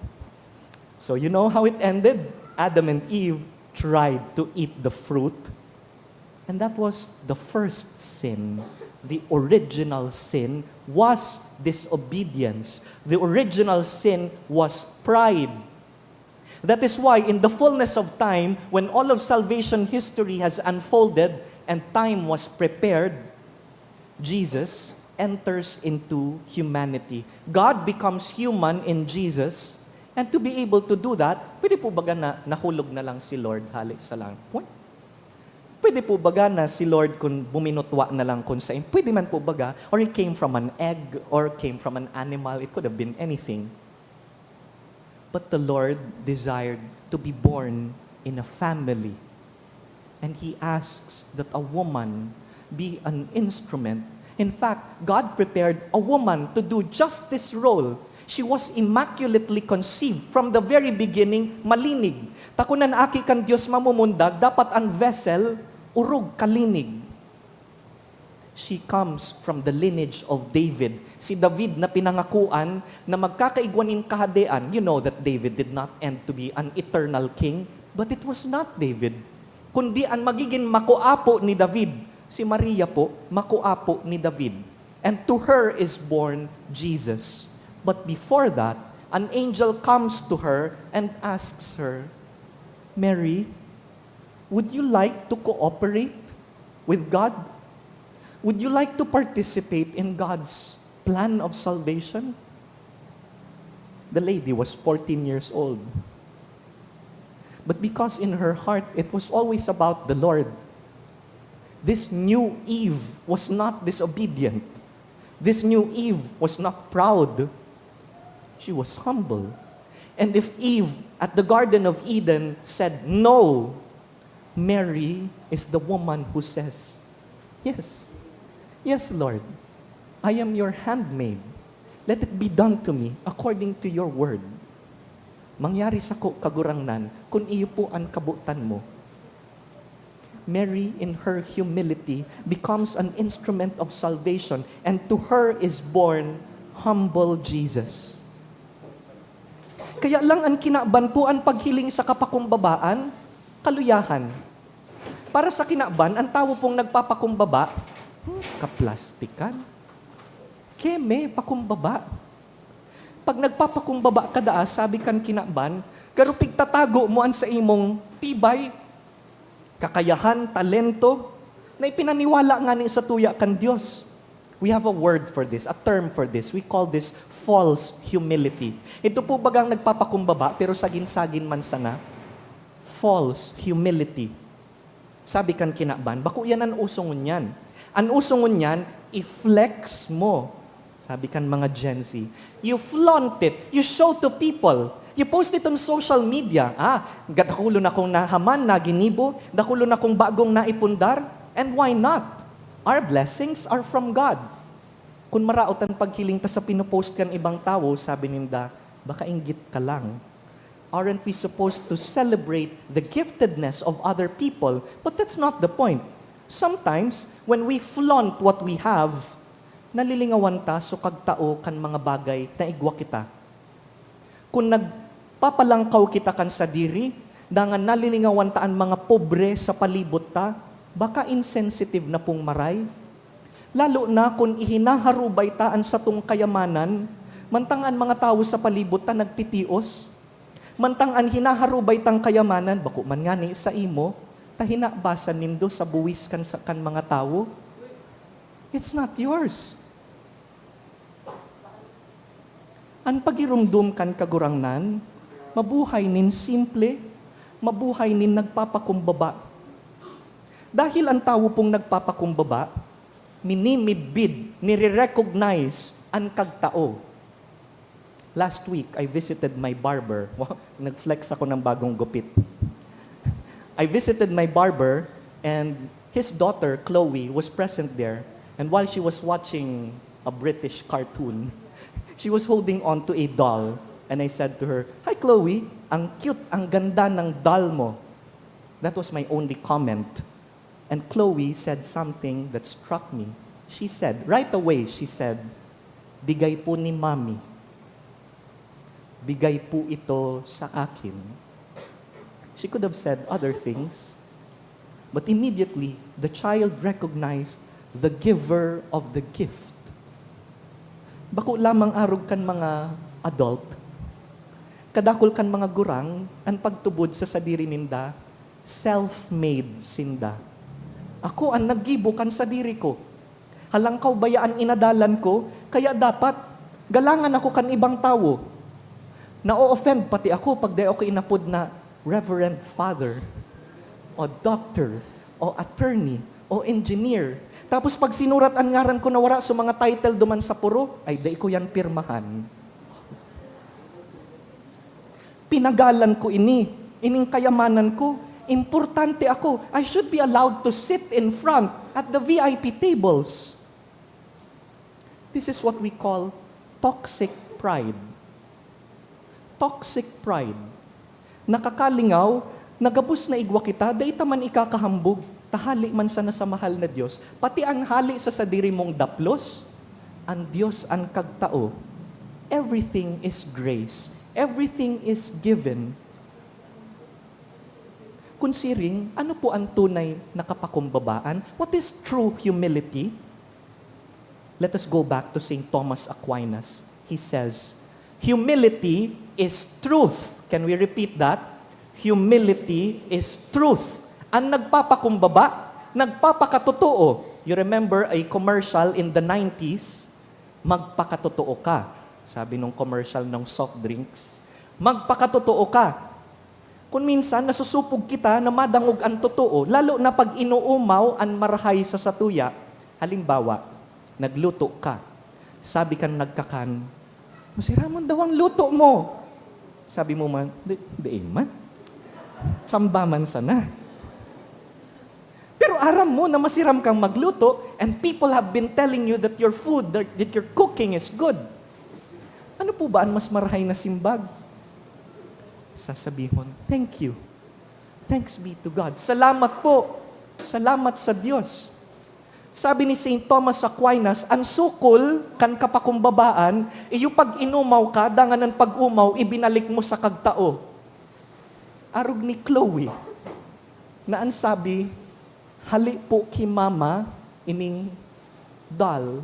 So you know how it ended? Adam and Eve tried to eat the fruit. And that was the first sin. The original sin was disobedience. The original sin was pride. That is why, in the fullness of time, when all of salvation history has unfolded and time was prepared, Jesus enters into humanity. God becomes human in Jesus. And to be able to do that, pwede po baga na nahulog na lang si Lord hale sa langit? Pwede. Pwede po baga na si Lord, kung buminutwa na lang kung sain, pwede man po baga, or he came from an egg, or came from an animal, it could have been anything. But the Lord desired to be born in a family. And he asks that a woman be an instrument. In fact, God prepared a woman to do just this role. She was immaculately conceived. From the very beginning, malinig. Ta kun an aki kan Dios mamumundag, dapat an vessel orog, kalinig. She comes from the lineage of David. Si David na pinangakuan na magkakaigwa nin kahadean. You know that David did not end to be an eternal king, but it was not David. Kundi an magigin makoapo ni David, si Maria po, makoapo ni David. And to her is born Jesus. But before that, an angel comes to her and asks her, "Mary, would you like to cooperate with God? Would you like to participate in God's plan of salvation?" The lady was fourteen years old. But because in her heart, it was always about the Lord, this new Eve was not disobedient. This new Eve was not proud. She was humble. And if Eve at the Garden of Eden said no, Mary is the woman who says, "Yes. Yes, Lord. I am your handmaid. Let it be done to me according to your word." "Mangyari sako, Kagurangnan, kun iyo po an kabotan mo." Mary, in her humility, becomes an instrument of salvation, and to her is born humble Jesus. Kaya lang an kinaban po an paghiling sa kapakumbabaan, kaluyahan. Para sa kinaban, an tawo pong nagpapakumbaba, hmm, kaplastikan. Keme, pakumbaba. Pag nagpapakumbaba ka daa, sabi kan kinaban, garo pigtatago mo an saimong tibay, kakayahan, talento, na ipinaniwala ngani sa tuya kan Dios. We have a word for this, a term for this. We call this false humility. Ito po bagang nagpapakumbaba, pero sagin-sagin man sana. False humility. Sabi kan kinaban, bako yan an uso ngunyan. An uso ngunyan, i-flex mo. Sabi kan mga Gen Z, you flaunt it, you show to people, you post it on social media. Ah, ga-, dakulon akong nahaman, naginibo, dakulon akong bagong naipundar. And why not? Our blessings are from God. Kun maraot an paghiling ta sa pinopost kan ibang tawo, sabi ninda, baka inggit ka lang. Aren't we supposed to celebrate the giftedness of other people? But that's not the point. Sometimes, when we flaunt what we have, nalilingawan ta sa kagtao kan mga bagay na igwa kita. Kun nagpapalangkaw kita kan sadiri, dangan nalilingawan ta an mga pobre sa palibot ta, baka insensitive na pong maray. Lalo na kun ihinaharubay ta an satong kayamanan, mantang an mga tawo sa palibot ta nagtitios. Mantang an hinaharubay tang kayamanan, bako man ngani saimo, ta hinabasan nindo sa buwis kan sa, kan mga tawo. It's not yours. An pagiromdom kan Kagurangnan, mabuhay nin simple, mabuhay nin nagpapakumbaba. Dahil an tawo pong nagpapakumbaba, minimidbid, nire-recognize an kagtao. Last week, I visited my barber. Wow, nag-flex ako ng bagong gupit. I visited my barber and his daughter, Chloe, was present there. And while she was watching a British cartoon, she was holding on to a doll. And I said to her, "Hi, Chloe. Ang cute, ang ganda ng doll mo." That was my only comment. And Chloe said something that struck me. She said, right away, she said, "Bigay po ni Mommy. Bigay po ito sa akin." She could have said other things, but immediately, the child recognized the giver of the gift. Bako lamang arog kan mga adult, kadakul kan mga gurang an pagtubod sa sadiri ninda, self-made sinda. Ako an naggibo kan sadiri ko. Halangkaw baya an inadalan ko, kaya dapat galangan ako kan ibang tawo. Nao-offend pati ako pag dai ako inapod na Reverend Father, o Doctor, o Attorney, o Engineer. Tapos pag sinurat an ngaran ko na wara sa mga title duman sa puro, ay dai ko yan pirmahan. Pinagalan ko ini, ining kayamanan ko. Importante ako. I should be allowed to sit in front at the V I P tables. This is what we call toxic pride. Toxic pride. Nakakalingaw na gabos na igwa kita, dai ta man ikakahambog, ta hali man sana sa mahal na Dios. Pati an hali sa sadiri mong daplos, an Dios an kagtao. Everything is grace. Everything is given. Kun siring, ano po ang tunay na kapakumbabaan? What is true humility? Let us go back to Saint Thomas Aquinas. He says, "Humility is truth." Can we repeat that? "Humility is truth." Ang nagpapakumbaba, nagpapakatotoo. You remember a commercial in the nineties? "Magpakatotoo ka," sabi nung commercial ng soft drinks. "Magpakatotoo ka." Kun minsan, nasusupog kita na madangog an totoo, lalo na pag inuumaw an marahay sa satuya. Halimbawa, nagluto ka. Sabi kan nagkakan, "Masiramon daw ang luto mo." Sabi mo man, "Di, di man. Tsamba man sana." Pero aram mo na masiram kang magluto, and people have been telling you that your food, that, that your cooking is good. Ano po ba ang mas marahay na simbag? Sasabihon, "Thank you. Thanks be to God. Salamat po. Salamat sa Diyos." Sabi ni Saint Thomas Aquinas, "An sukol kan kapakumbabaan, iyo pag-inumaw ka, dangan an pag-umaw, ibinalik mo sa kagtao." Arog ni Chloe, na an sabi, "Hali po ki Mama ining doll."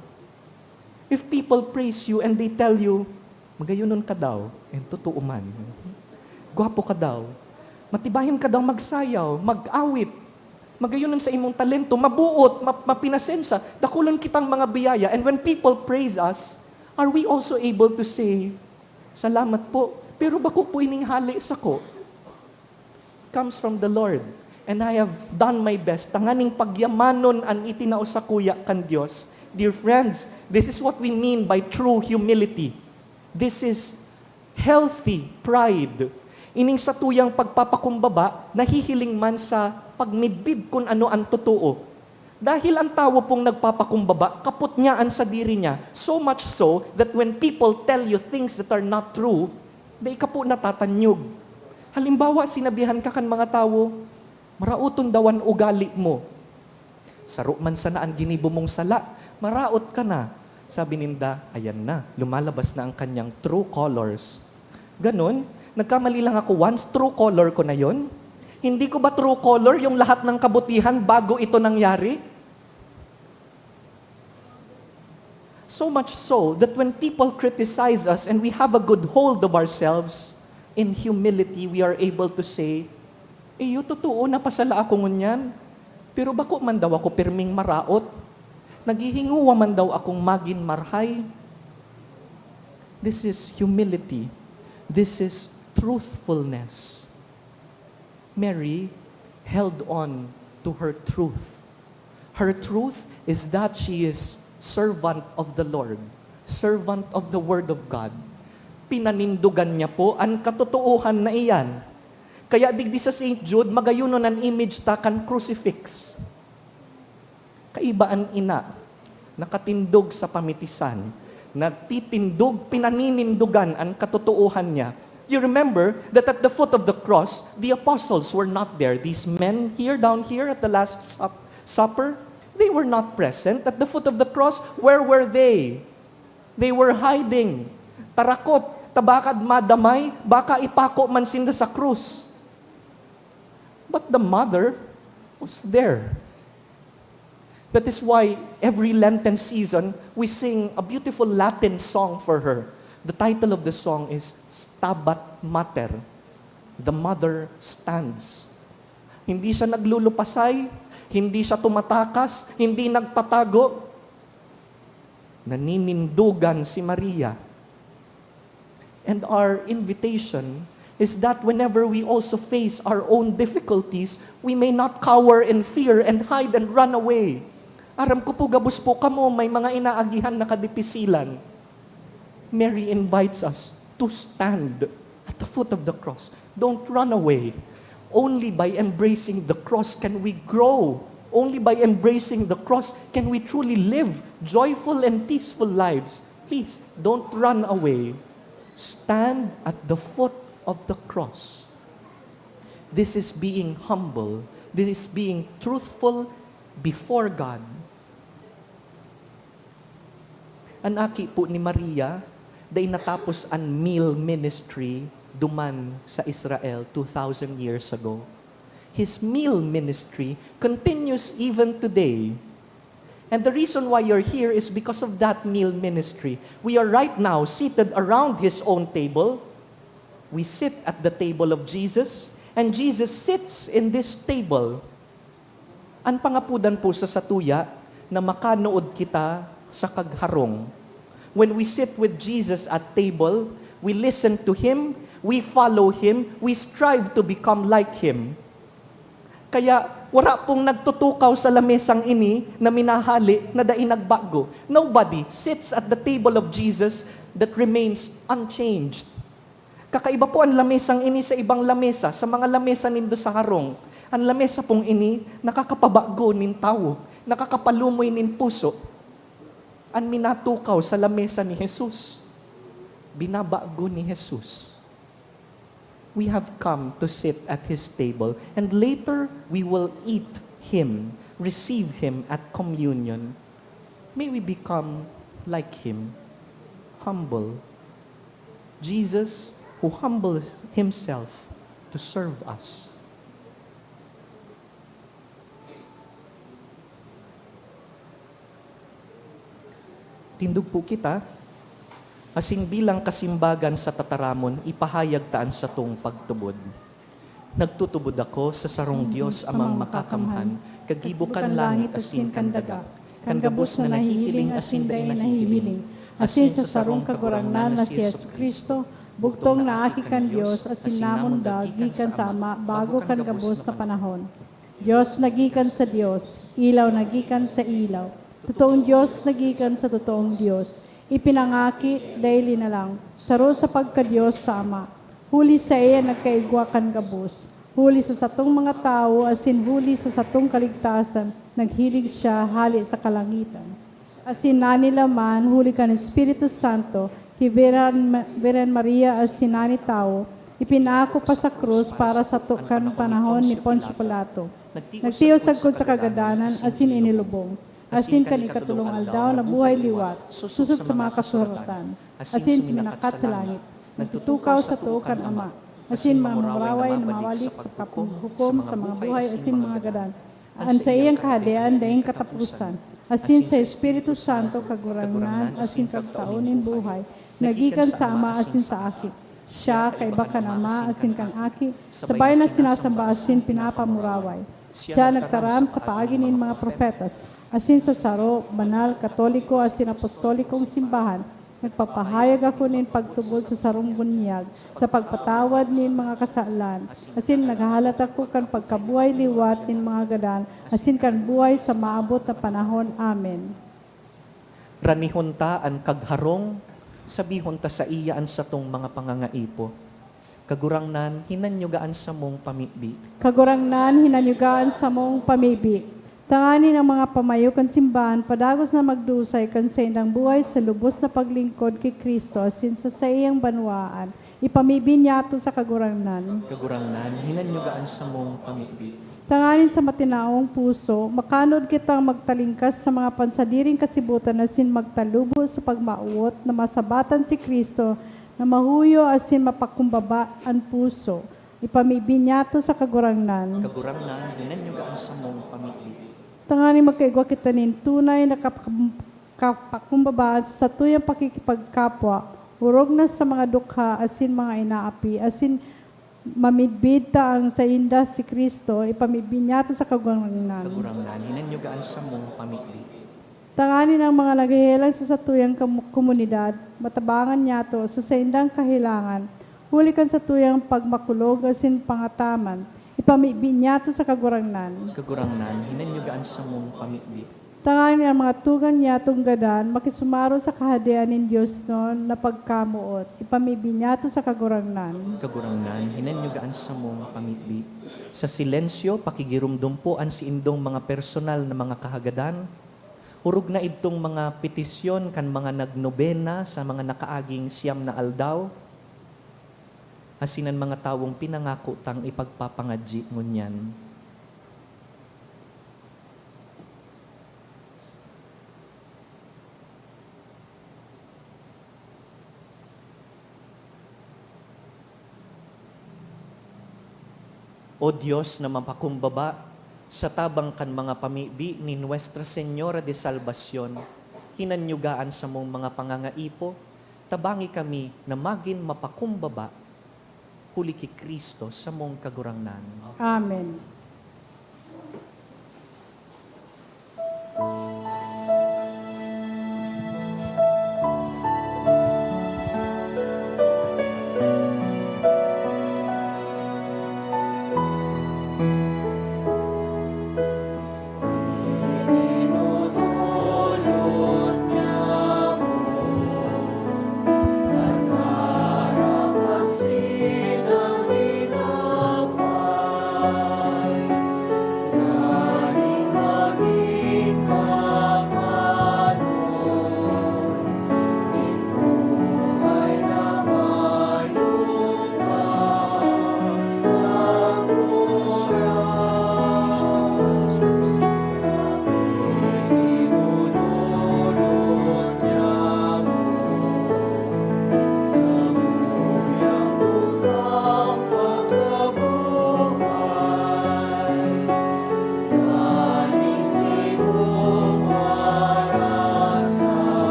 If people praise you and they tell you, Magayonon ka daw, and totoo man. Gwapo ka daw. Matibayan ka daw magsayaw, mag-awit. Magayonon sa imong talento, mabuot, ma-, mapinasensa. Dakulon kitang mga biyaya. And when people praise us, are we also able to say, "Salamat po, pero bako po ining hali sako"? Comes from the Lord. And I have done my best tanganing pagyamanon an itinao sakuya kan Dios. Dear friends, this is what we mean by true humility. This is healthy pride. Ining satuyang pagpapakumbaba, nahihiling man sa pagmidbid kun ano an totoo. Dahil ang tawo pong nagpapakumbaba, kapot niya an sadiri niya, so much so that when people tell you things that are not true, dai ka po natatanyog. Halimbawa, sinabihan ka kan mga tawo, "Maraoton daw an ugali mo." Saro man sana an ginibo mong sala, maraot ka na. Sabi ninda, "Ayan na, lumalabas na ang kanyang true colors." Ganon, nagkamali lang ako once, true color ko na yon. Hindi ko ba true color yung lahat ng kabutihan bago ito nangyari? So much so that when people criticize us and we have a good hold of ourselves, in humility, we are able to say, "Iyo, totoo, napasala ako ngunyan. Pero bako man daw ako pirming maraot. Naghihinguwa man daw akong magin marhay." This is humility. This is truthfulness. Mary held on to her truth. Her truth is that she is servant of the Lord, servant of the Word of God. Pinanindogan niya po an katotoohan na iyan. Kaya digdi sa Saint Jude, magayonon an image ta kan crucifix. Kaiba an ina, nakatindog sa pamitisan, nagtitindog, pinaninindogan an katotoohan niya. You remember that at the foot of the cross, the apostles were not there. These men here, down here at the Last Sup-, Supper, they were not present. At the foot of the cross, where were they? They were hiding. Tarakot, ta baka madamay, baka ipako man sinda sa krus. But the mother was there. That is why every Lenten season, we sing a beautiful Latin song for her. The title of the song is Stabat Mater. The Mother Stands. Hindi siya naglulupasay, hindi siya tumatakas, hindi nagtatago. Naninindogan si Maria. And our invitation is that whenever we also face our own difficulties, we may not cower in fear and hide and run away. Aram ko po, gabos po kamo, may mga inaagihan na kadipisilan. Mary invites us to stand at the foot of the cross. Don't run away. Only by embracing the cross can we grow. Only by embracing the cross can we truly live joyful and peaceful lives. Please, don't run away. Stand at the foot of the cross. This is being humble. This is being truthful before God. An aki po ni Maria, dai natapos an meal ministry duman sa Israel two thousand years ago. His meal ministry continues even today. And the reason why you're here is because of that meal ministry. We are right now seated around his own table. We sit at the table of Jesus, and Jesus sits in this table. An pangapodan po sa satuya na makanood kita sa kagharong. When we sit with Jesus at table, we listen to Him, we follow Him, we strive to become like Him. Kaya, wara pong nagtutukaw sa lamesang ini na minahali na dai nagbago. Nobody sits at the table of Jesus that remains unchanged. Kakaiba po an lamesang ini sa ibang lamesa, sa mga lamesa nindo sa harong. An lamesa pong ini, nakakapabago nin tawo, nakakapalumoy nin puso. An minatukaw sa lamesa ni Jesus, binabago ni Jesus. We have come to sit at His table, and later we will eat Him, receive Him at communion. May we become like Him, humble. Jesus, who humbles Himself to serve us. Tindog po kita. Asin bilang kasimbagan sa tataramon, ipahayag ta an satong pagtubod. Nagtutubod ako sa sarong Diyos, Amang Makakamhan, kagibo kan langit asin kan daga, kan gabos na nahihiling asin dai nahihiling, asin sa sarong Kagurangnan na si Jesu-Cristo, bugtong na Aki kan Dios, asin namundag gikan sa Ama bago kan gabos na panahon. Dios na gikan sa Dios, ilaw na gikan sa ilaw, totoong Dios na gikan sa totoong Dios, ipinangaki, dai linalang, saro sa pagka-Dios sa Ama. Huli saiya nagkaigwa kan gabos, huli sa satong mga tawo asin huli sa satong kaligtasan, naghilig siya hale sa kalangitan. Asin nanilaman huli kan Espiritu Santo, ki Virgen Ma-, Virgen Maria asin nani tawo, ipinako pa sa krus para sato kan panahon ni Poncio Pilato. Nagtios sagkod sa kagadanan asin inilubong. Asin kan ikatolong aldaw nabuhay liwat, sosog sa mga kasuratan, asin suminakat sa langit. Nagtutukaw sato kan Ama, asin mamuraway na mawalik sa paghuhukom sa mga buhay asin mga gadan. An saiyang kahadean daing kataposan, asin sa Espiritu Santo, Kagurangnan asin Kagtao nin buhay, na gikan sa Ama asin sa Aki. Siya, kaiba kan Ama asin kan Aki, sabay na sinasamba asin pinapamuraway. Siya nagtaram sa paagi nin mga propetas, asin sa saro, banal, katoliko asin apostolikong simbahan, nagpapahayag ako nin pagtubod sa sarong bunyag, sa pagpatawad nin mga kasalan, asin naghahalat ako kan pagkabuhay liwat nin mga gadan, asin kan buhay sa maabot na panahon. Amen. Ranihon ta an kagharong, sabihon ta saiya an satong mga pangangaipo. Kagurangnan, hinanyuga an samong pamibi. Kagurangnan, hinanyuga an samong pamibi. Tanganing an mga pamayo kan simbahan padagos na magdusay kan saindang buhay sa lubos na paglingkod ki Cristo asin sa saiyang banwaan, ipamibi niyato sa Kagurangnan. Kagurangnan, hinanyuga an samong pamibi. Tanganing sa matinaong puso, makanod kitang magtalingkas sa mga pansadiring kasibutan asin magtalubo sa pagmawot na masabatan si Cristo na mahuyo asin mapakumbaba an puso. Ipamibi niyato sa Kagurangnan. Kagurangnan, hinanyuga an samong pamibi. Tanganing magkaigwa kita nin tunay na kap-, kapakumbabaan sa satuyang pakikipagkapwa, orog na sa mga dukha asin mga inaapi, asin mamidbid ta an sainda si Cristo, ipamibi niyato sa Kagurangnan. Kagurangnan, hinanyuga an samong pamibi. Tanganing an mga naghehelang sa satuyang kamu-, komunidad, matabangan niyato sa saindang kahelangan, huli kan satuyang pagmakulog asin pangataman, ipamibi niyato sa Kagurangnan. Kagurangnan, hinanyuga an samong pamibi. Tanganing an mga tugang niyatong gadan makisumaro sa Kahadean nin Diosnon na pagkamoot, ipamibi niyato sa Kagurangnan. Kagurangnan, hinanyuga an samong pamibi. Sa silensyo, pakigiromdom po an saindong mga personal na mga kahagadan, orog na idtong mga petisyon kan mga nagnobena sa mga nakaaging siyam na aldaw, asin an mga tawong pinangako tang ipagpapangadyi ngunyan. O Dios na mapakumbaba, sa tabang kan mga pamibi ni Nuestra Señora de Salvacion, hinanyuga an samong mga pangangaipo, tabangi kami na magin mapakumbaba, huli ki Cristo, samong Kagurangnan. Amen.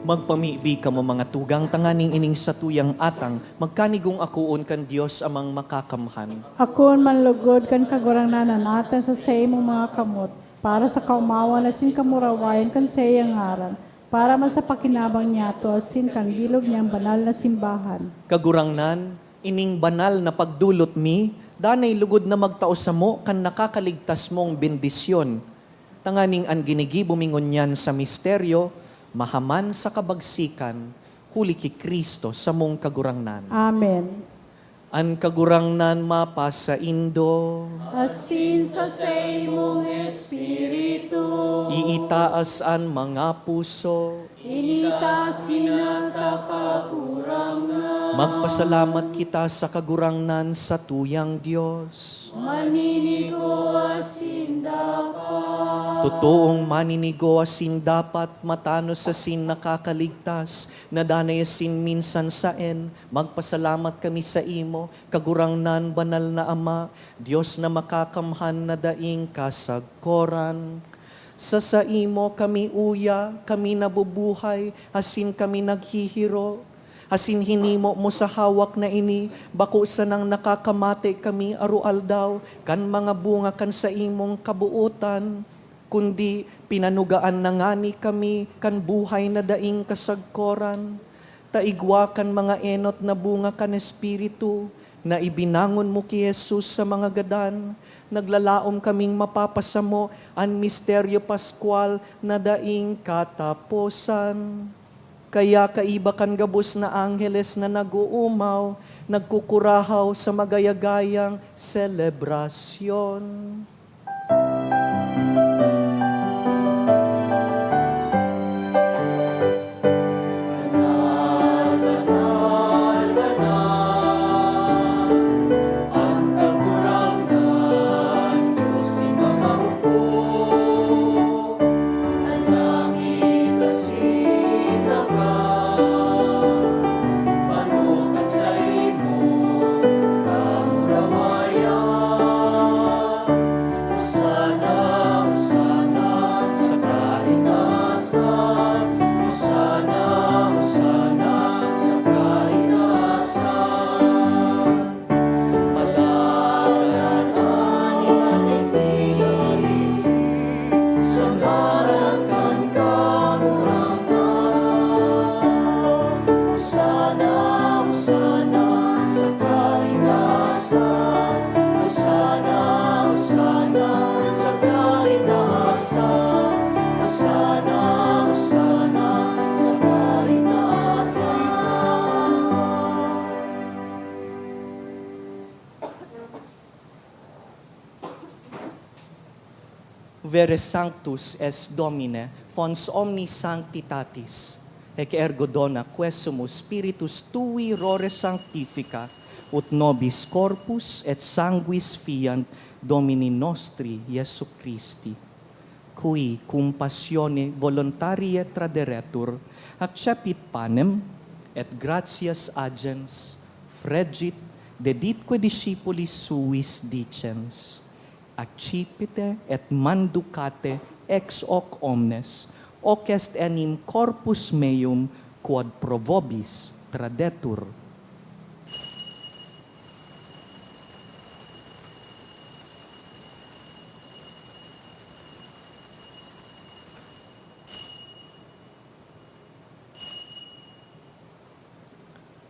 Magpamibi kamo, mga tugang, tanganing ining satuyang atang magkanigong akoon kan Dios Amang Makakamhan. Akoon man lugod kan Kagurangnan an atang sa saimong mga kamot, para sa kaomawan asin kamurawayan kan saiyang ngaran, para man sa pakinabang niyato asin kan bilog niyang banal na simbahan. Kagurangnan, ining banal na pagdolot mi, danay lugod na magtao samo kan nakakaligtas mong bendisyon, tanganing an ginigibo mi ngunyan sa misteryo mahaman sa kabagsikan, huli ki Cristo, samong Kagurangnan. Amen. An Kagurangnan mapasaindo. Asin sa saimong espiritu. Iitaas an mga puso. Initaas mi na sa Kagurangnan. Magpasalamat kita sa Kagurangnan, satuyang Dios. Maninigo asin dapat. Totoong maninigo asin dapat, matanos asin nakakaligtas, na danay asin minsan saen, magpasalamat kami saimo, Kagurangnan, banal na Ama, Dios na makakamhan na daing kasagkoran. Sa saimo kami uya, kami nabubuhay, asin kami naghihiro. Asin hinimo mo sa hawak na ini, bako sanang nakakamate kami aroaldaw kan mga bunga kan saimong kabootan, kundi pinanugaan na ngani kami kan buhay na daing kasagkoran, ta igwa kan mga enot na bunga kan Espiritu na ibinangon mo ki Jesus sa mga gadan, naglalaom kaming mapapasamo an misteryo paskwal na daing kataposan. Kaya kaiba kan gabos na angheles na nag-oomaw, nagkukurahaw sa magayagayang selebrasyon. Vere sanctus es Domine, fons omni sanctitatis, ec ergo dona quesumus Spiritus tui rore sanctifica, ut nobis corpus et sanguis fiant Domini nostri Jesu Christi, qui cum passione voluntarie traderetur, accepit panem, et gratias agens, fregit, deditque discipulis suis dicens: Accipite et manducate ex hoc omnes, hoc est enim corpus meum quod pro vobis tradetur.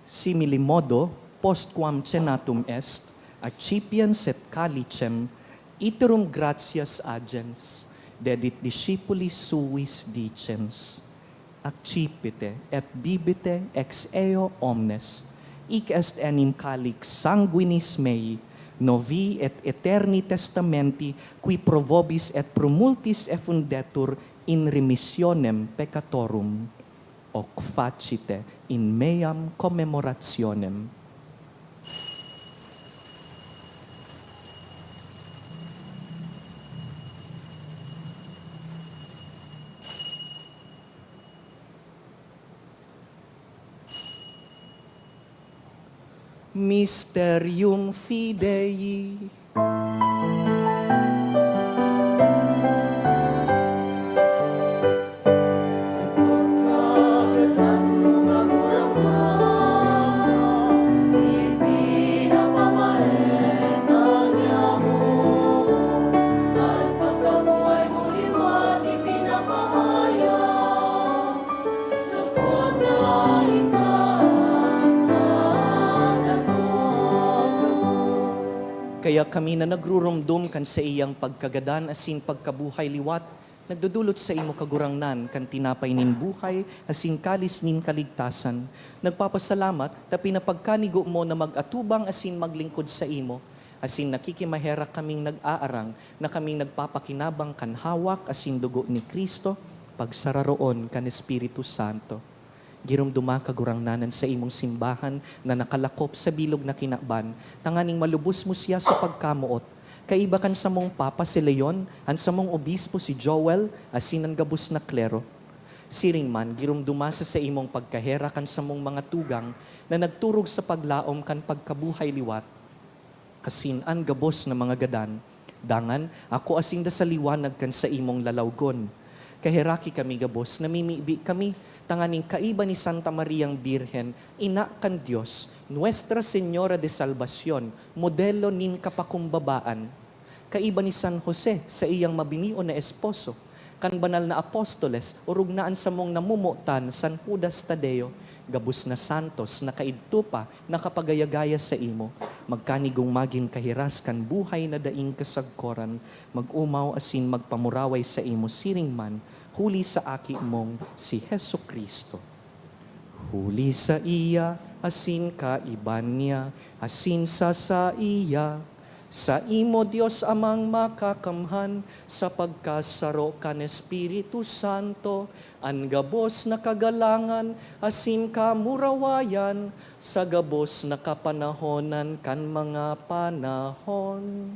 Simili modo, postquam cenatum est, accipiens et calicem, iterum gratias agens, dedit discipulis suis dicens: Accipite et bibite ex eo omnes, hic est enim calix sanguinis mei, novi et aeterni testamenti, qui pro vobis et pro multis effundetur in remissionem peccatorum. Hoc facite in meam commemorationem. Mysterium Fidei. Kaya kami na nagruromdom kan saiyang pagkagadan asin pagkabuhay liwat, nagdodolot saimo, Kagurangnan, kan tinapay nin buhay asin kalis nin kaligtasan. Nagpapasalamat ta pinapagkanigo mo na mag-atubang asin maglingkod saimo, asin nakikimaherak kaming nag-aarang na kaming nagpapakinabang kan hawak asin dugo ni Cristo, pagsararoon kan Espiritu Santo. Giromdoma, Kagurangnan, an saimong simbahan na nakalakop sa bilog na kinaban, tanganing malubos mo siya sa pagkamoot, kaiba kan samong Papa si Leon, an samong Obispo si Joel, asin an gabos na klero. Siring man, giromdoma sa saimong pagkaherak an samong mga tugang na nagturog sa paglaom kan pagkabuhay liwat, asin an gabos na mga gadan. Dangan, ako asin da sa liwanag kan saimong lalawgon. Kaheraki kami gabos, namimibi kami, tanganing kaiba ni Santa Mariang Birhen, Ina kan Dios, Nuestra Señora de Salvacion, modelo nin kapakumbabaan. Kaiba ni San Jose, saiyang mabinion na esposo, kan banal na apostoles, orog na an samong namomotan, San Judas Tadeo, gabos na santos na kaidto pa nakapagaya-gaya saimo, magkanigong magin kahiras kan buhay na daing kasagkoran, mag-omaw asin magpamuraway saimo siring man, huli sa Aki mong si Jesu-Cristo. Huli saiya, asin kaiba niya, asin sa saiya, saimo, Dios Amang Makakamhan, sa pagkasaro kan Espiritu Santo, an gabos na kagalangan asin kamurawayan sa gabos na kapanahonan kan mga panahon.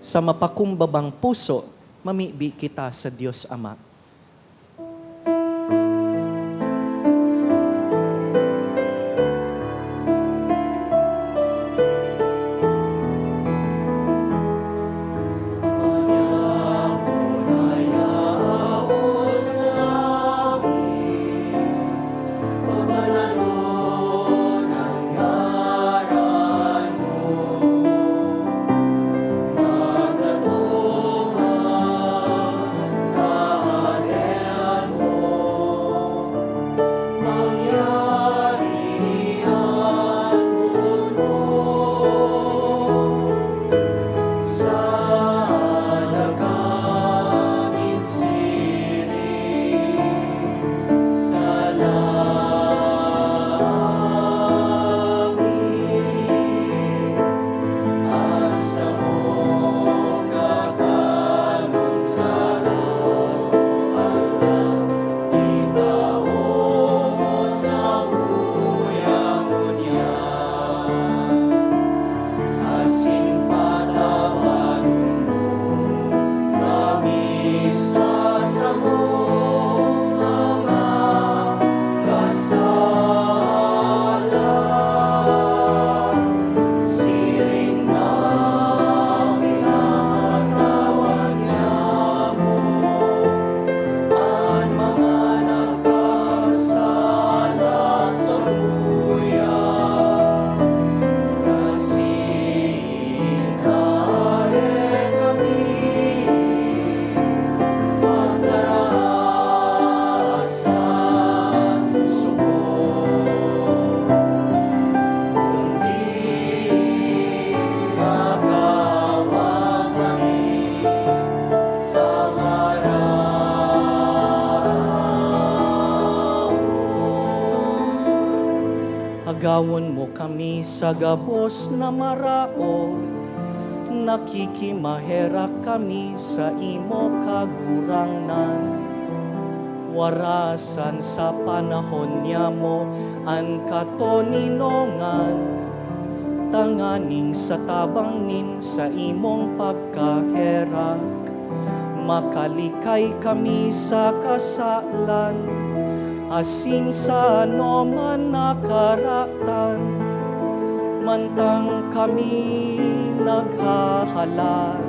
Sa mapakumbabang puso, mamibi kita sa Dios Ama. Agawon mo kami sa gabos na maraot, nakikimaherak kami sa imo, Kagurangnan. Warasan sa panahon nyamo an katoninongan, tanganing sa tabang nin saimong pagkaherak, makalikay kami sa kasalan asin sa anoman na karatan, mantang kami naghahalat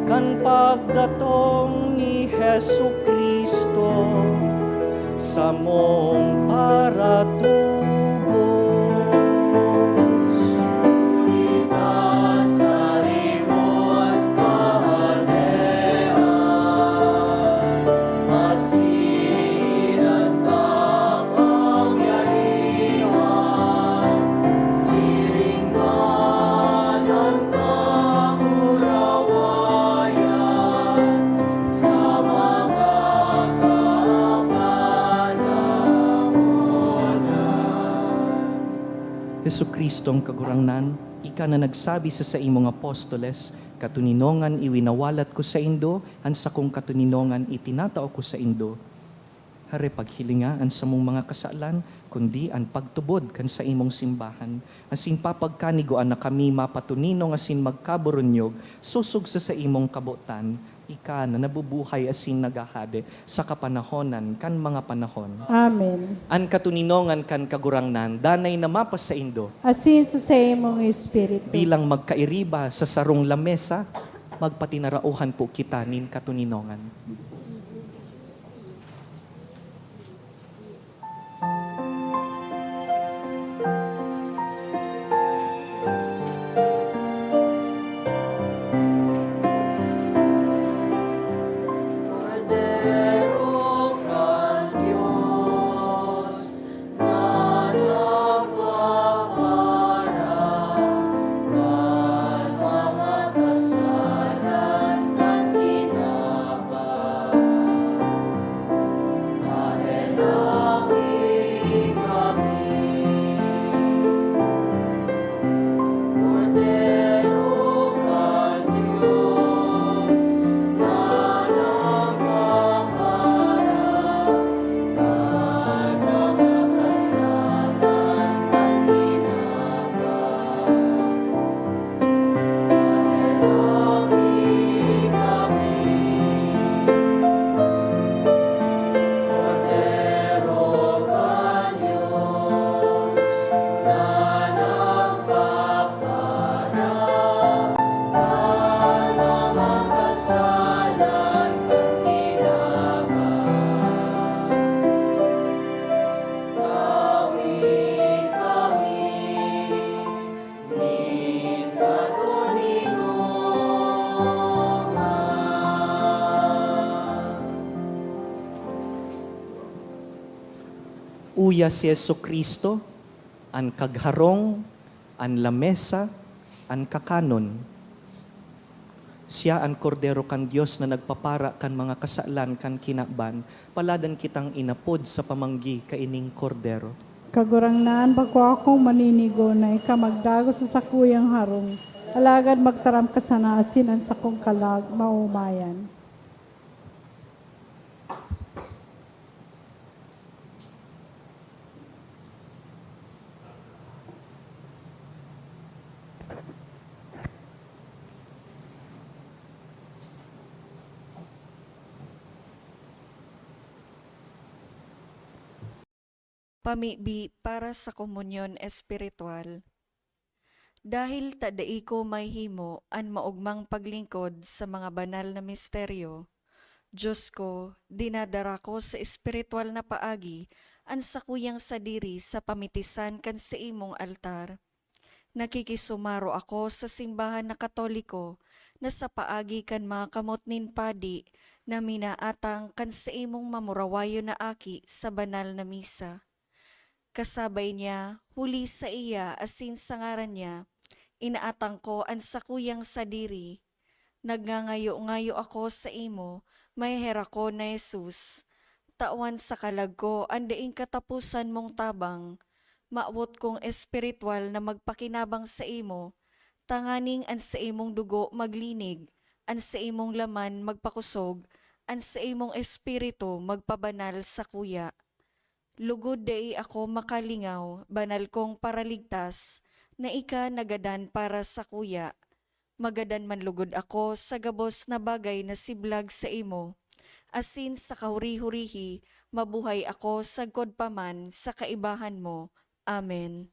Kan pagdatong ni Jesu-Cristo, samong paratubos. Huli ta sa rimot kahadean, asin an kapangyarihan, siring man an kagurawayan sa mga kapanahonan. Jesu-Cristo ang Kagurangnan, ika na nagsabi sa saimong apostoles, "Katoninongan iwinawalat ko saindo, an sakong katoninongan itinatao ko saindo." Hare paghilinga an samong mga kasalan, kundi an pagtubod kan saimong simbahan, asin papagkanigoan na kami mapatoninong asin magkaburunyog sosog sa saimong kabotan, ika na nabubuhay asin naghahade sa kapanahonan kan mga panahon. Amen. An katoninongan kan Kagurangnan danay na mapasaindo. Asin sa saimong espiritu. Bilang magkairiba sa sarong lamesa, magpatinarauhan po kita nin katoninongan. Kordero kan Dios, na nagpapara kan mga kasalan kan kinaban, pahenawi kami. Kordero kan Dios, na nagpapara kan mga kasalan kan kinaban, pahenawi kami. Kordero kan Dios, na nagpapara kan mga kasalan kan kinaban, pahenawi kami nin katoninongan. Uya si Jesu-Cristo, an kagharong, an lamesa, an kakanon. Siya an Kordero kan Dios na nagpapara kan mga kasalan kan kinaban. Paladan kitang inapod sa pamanggi kaining Kordero. Kagurangnan, bako akong maninigo na ika magdagos sa sakuyang harong, alagad magtaram ka sana asin an sakong kalag maomayan. Pamibi para sa komunyon espiritual. Dahil ta dai ko mahimo an maogmang paglingkod sa mga banal na misteryo, Dios ko, dinadara ko sa espiritual na paagi an sakuyang sadiri sa pamitisan kan saimong altar. Nakikisumaro ako sa simbahan na Katoliko na sa paagi kan mga kamot nin padi na minaatang kan saimong mamurawayon na aki sa banal na misa. Kasabay niya, huli saiya asin sa ngaran niya, inaatang ko an sakuyang sadiri. Nagngangayo-ngayo ako saimo, maheherakon na Jesus, tawan sa kalag ko an daing kataposan mong tabang. Mawot kong espiritual na magpakinabang saimo, tanganing an saimong dugo maglinig, an saimong laman magpakosog, an saimong espiritu magpabanal sakuya. Lugod dai ako makalingaw, banal kong Paraligtas, na ika nagadan para sakuya. Magadan man lugod ako sa gabos na bagay na siblag saimo, asin sa kahuri-hurihi mabuhay ako sagkod pa man sa kaibahan mo. Amen.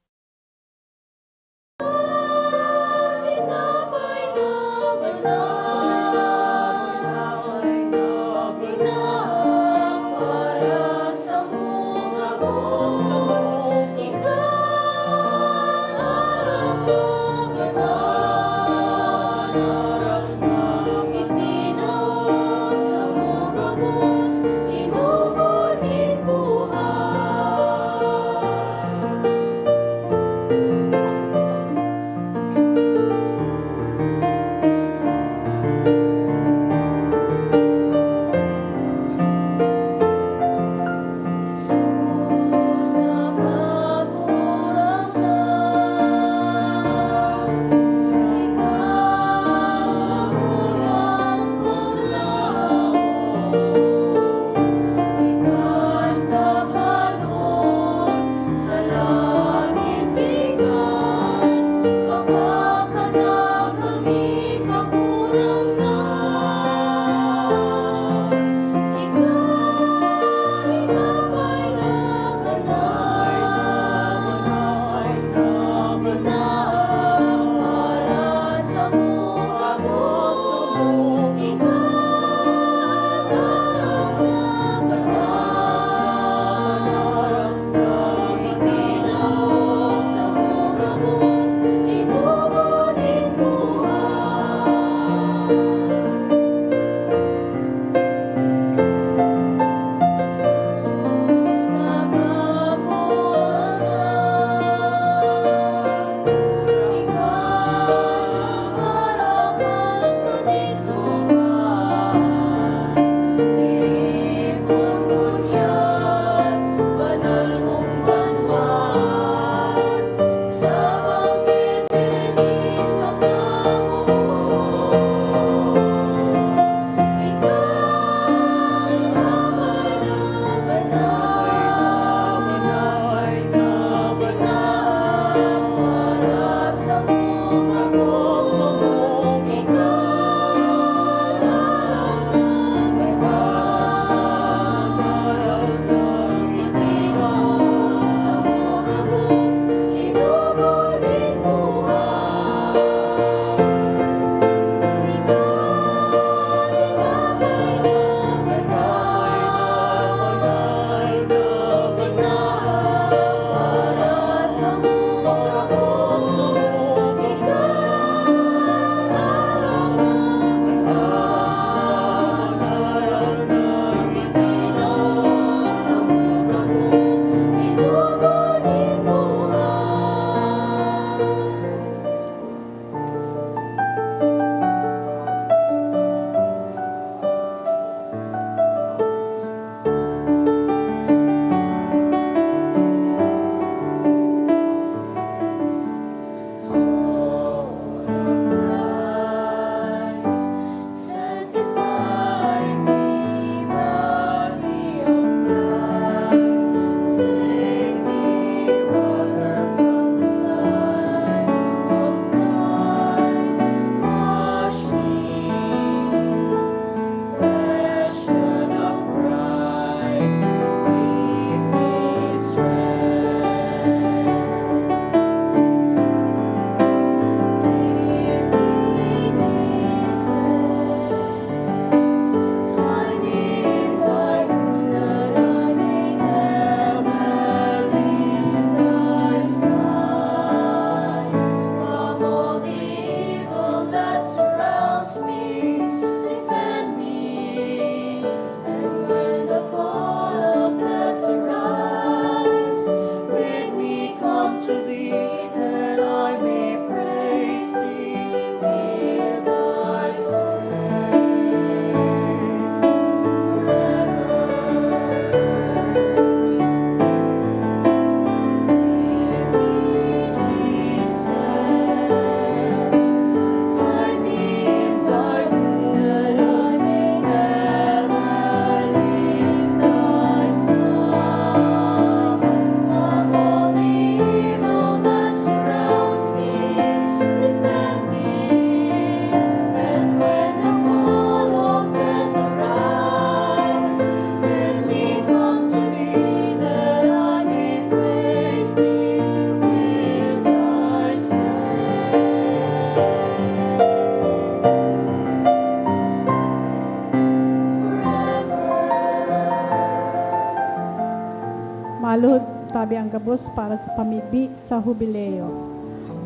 Aluhod tabi ang gabos para sa pamibi sa Hubileo.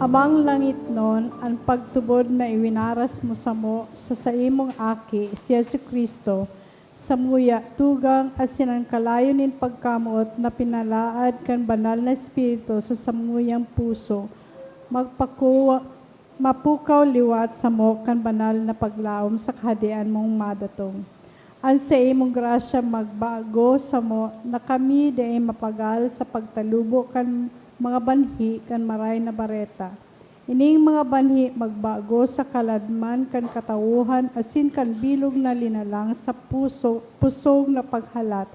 Amang langitnon, an pagtubod na iwinaras mo samo sa saimong Aki, si Jesu-Cristo, samuya, tugang asin an kalayo nin pagkamoot na pinalaad kan Banal na Espiritu sa samuyang puso, magpakuwa, mapukaw liwat samo kan banal na paglaom sa Kahadean mong madatong. An saimong grasya magbago samo na kami dai mapagal sa pagtalubo kan mga banhi kan Maray na Bareta. Ining mga banhi magbago sa kaladman kan katawohan asin kan bilog na linalang sa puso, pusog na paghalat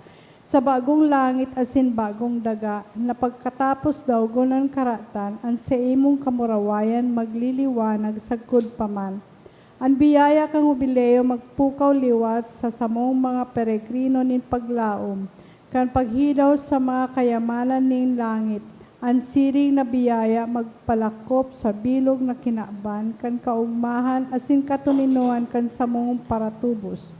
sa bagong langit asin bagong daga, na pagkatapos daogon an karatan, an saimong kamurawayan magliliwanag sagkod pa man. An biyaya kan Hubileo magpukaw liwat sa samong mga peregrino nin paglaom, kan paghidaw sa mga kayamanan nin langit. An siring na biyaya magpalakop sa bilog na kinaban kan kaogmahan asin katoninohan kan samong paratubos.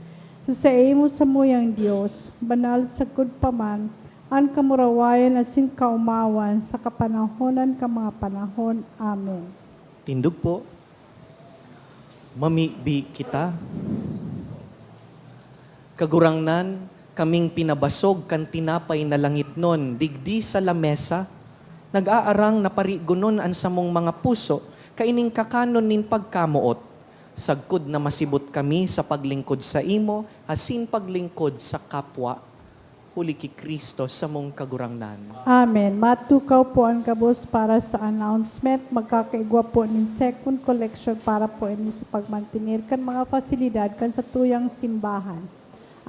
Sa saimo samuyang Dios, banal sagkod pa man an kamurawayan asin kaomawan sa kapanahonan kan mga panahon. Amen. Tindog po. Mamibi kita. Kagurangnan, kaming pinabasog kan tinapay na langitnon digdi sa lamesa, nag-aarang na parigonon an samong mga puso kaining kakanon nin pagkamoot, sagkod na masibot kami sa paglingkod saimo asin paglingkod sa kapwa, huli ki Cristo samong Kagurangnan. Amen. Matukaw po an gabos para sa announcement. Magkakaigwa po nin second collection para po ini sa pagmantener kan mga pasilidad kan satuyang simbahan.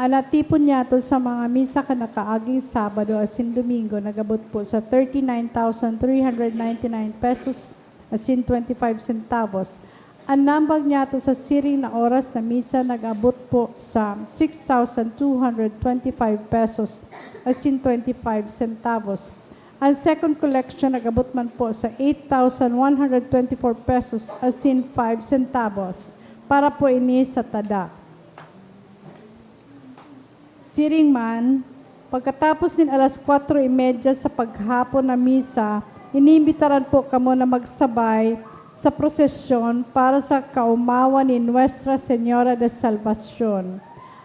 An natipon niyato sa mga misa kan nakaaging Sabado asin Domingo nag-abot po sa thirty-nine thousand three hundred ninety-nine pesos asin twenty-five centavos. An nambag niyato sa siring na oras na misa nag-abot po sa six thousand two hundred twenty-five pesos asin twenty-five centavos. An second collection nag-abot man po sa eight thousand one hundred twenty-four pesos asin five centavos. Para po ini sa tada. Siring man, pagkatapos nin alas kwatro y media sa paghapon na misa, iniimbitaran po kamo na magsabay sa prosesyon para sa kaomawan ni Nuestra Señora de Salvacion.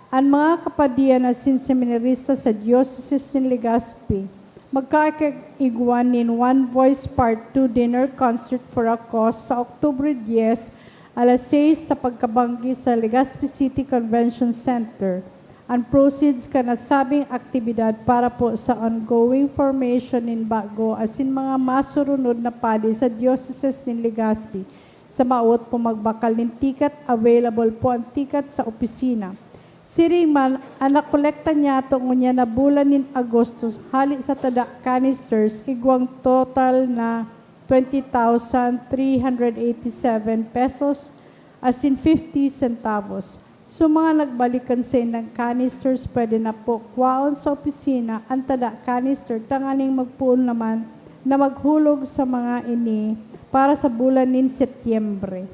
An mga kapadian asin seminarista sa Diocese nin Legazpi magkakaigwa nin One Voice Part two Dinner Concert for a Cause sa Oktubre dyes, alas sais sa pagkabanggi sa Legazpi City Convention Center. An proceeds kan nasabing aktibidad para po sa ongoing formation nin bago asin mga masurunod na padi sa Diocese nin Legazpi. Sa maot po magbakal nin ticket, available po an ticket sa opisina. Siring man, an nakolekta niyato ngunyan na bulan nin Agosto hale sa tada canisters, igwang total na twenty thousand three hundred eighty-seven pesos asin fifty centavos. So, mga nagbalik kan saindang canisters, pwede na po kwaon sa opisina an tada canister tanganing magpoon naman na maghulog sa mga ini para sa bulan nin Setyembre.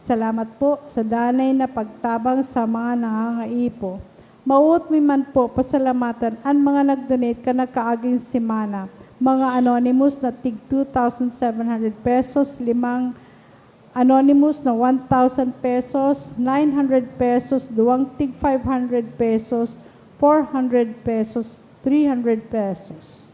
Salamat po sa danay na pagtabang sa mga nangangaipo. Maot mi man po pasalamatan an mga nag-donate kan nakaaging semana, mga anonymous na tig two thousand seven hundred pesos, limang anonymous na one thousand pesos, nine hundred pesos, duwang tig five hundred pesos, four hundred pesos, three hundred pesos.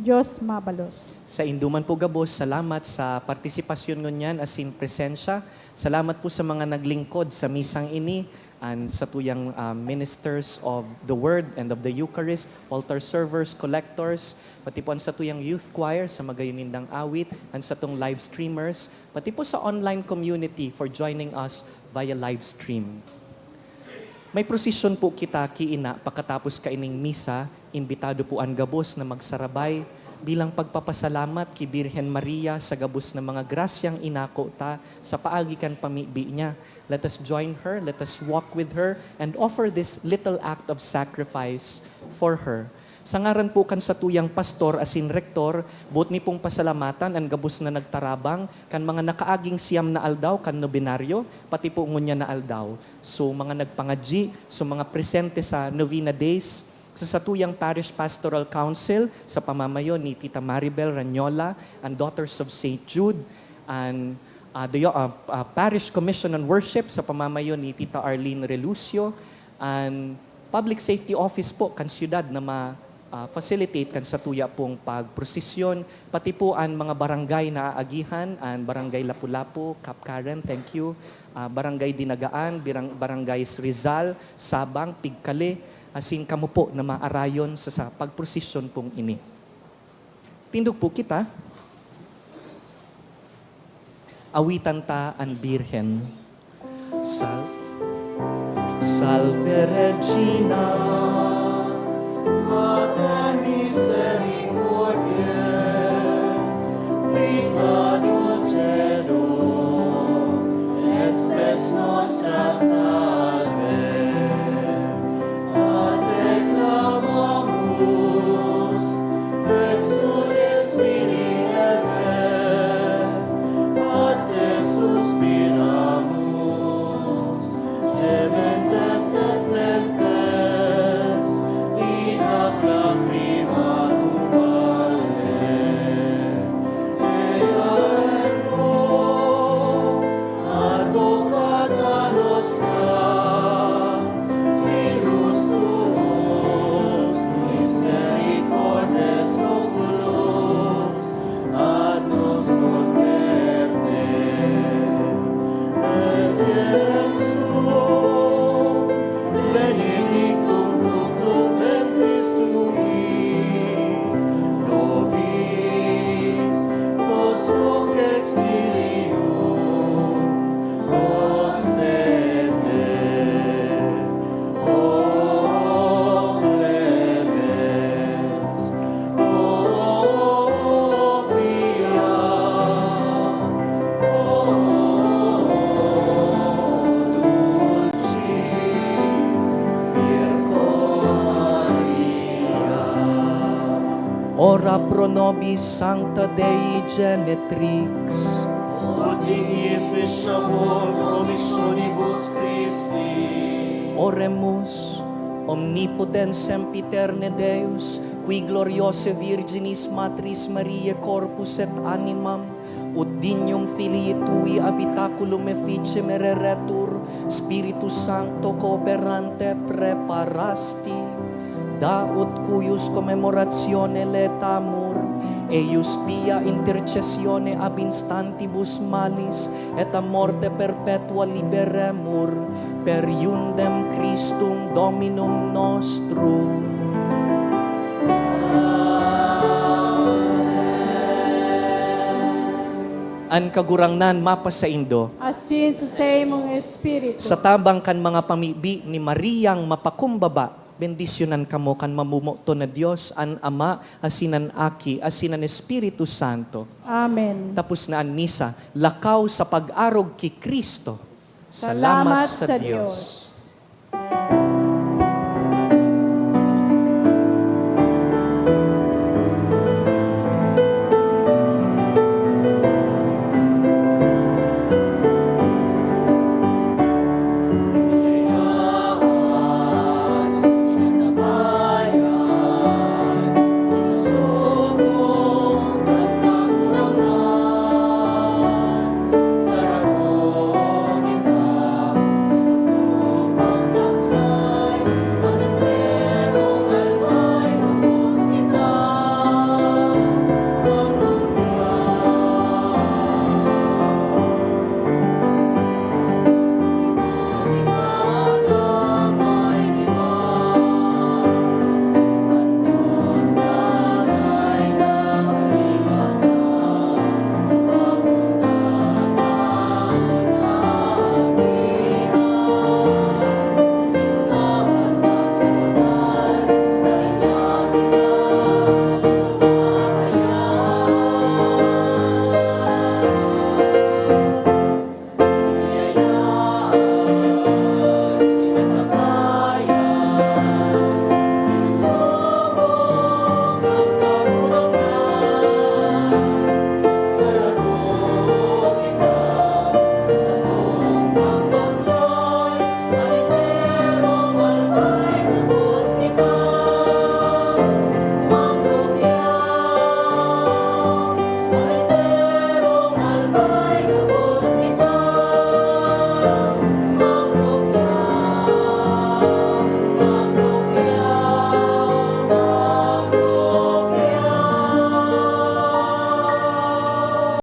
Diyos mabalos. Saindo man po gabos, salamat sa partisipasyon ngunyan asin presensya. Salamat po sa mga naglingkod sa misang ini, an satuyang, ah, ministers of the word and of the Eucharist, altar servers, collectors, pati po an satuyang youth choir sa magayon nindang awit, an satong live streamers, pati po sa online community for joining us via live stream. May prosesyon po kita ki ina pakatapos kaining misa, imbitado po an gabos na magsarabay bilang pagpapasalamat ki Birhen Maria sa gabos na mga grasyang inako ta sa paagi kan pamibi niya. Let us join her, let us walk with her, and offer this little act of sacrifice for her. Sa ngaran po kan satuyang pastor asin rektor, boot mi pong pasalamatan an gabos na nagtarabang, kan mga nakaaging siyam na aldaw kan nobenaryo, pati po ngunyan na aldaw. So, mga nagpangadyi, so, mga presente sa novena days, Sa satuyang Parish Pastoral Council, sa pamamayo ni Tita Maribel Ranyola, an Daughters of Saint Jude, an, ah, the, ah, ah, Parish Commission on Worship, sa pamamayo ni Tita Arlene Relucio, an Public Safety Office po kan siyudad na ma-, ah, facilitate kan satuya pong pagprosesyon, pati po an mga barangay na aagihan, an Barangay Lapu-Lapu, Cap Karen, thank you, ah, Barangay Dinagaan, Birang-, Barangay Rizal, Sabang, Pigkale, asin kamo po na maarayon sa, sa pagprosesyon pong ini. Tindog po kita. Awitan ta an Birhen. Sal-, Salve Regina, Mater misericordiae, vita dulcedo, estes nostra salve. A te clamamus, exules mihi laevae, a te suspiramus, gementes et flentes in hac lacrimarum valle. Ea ergo, advocata nostra, ilus tuus, misericordes oculos, ad nos converte. Ecce mensum benedictum fructum ventris tui, nobis post hoc exilium ostende, O clemens, O pia, O dulcis Virgo Maria. Ora pro nobis, Sancta Dei Genetrix. Ut dignificiamur promissionibus Christi. Oremus. Omnipotens sempiterne Deus, qui gloriose Virginis Matris Mariae corpus et animam, ut dignum Filii Tui habitaculum efficem ereretur, Spiritus Sancto cooperante praeparasti, da ut cuius commemoratione laetamur, eius pia intercessione ab instantibus malis et a morte perpetua liberemur, per iundem Christum Dominum nostrum. An Kagurangnan mapasaindo. Asin sa saimong espiritu. Sa tabang kan mga pamibi ni Mariang mapakumbaba, bendisyonan kamo kan mamomoton na Dios, an Ama, asin an Aki, asin an Espiritu Santo. Amen. Tapos na an misa, lakaw sa pag-arog ki Cristo. Salamat sa Dios.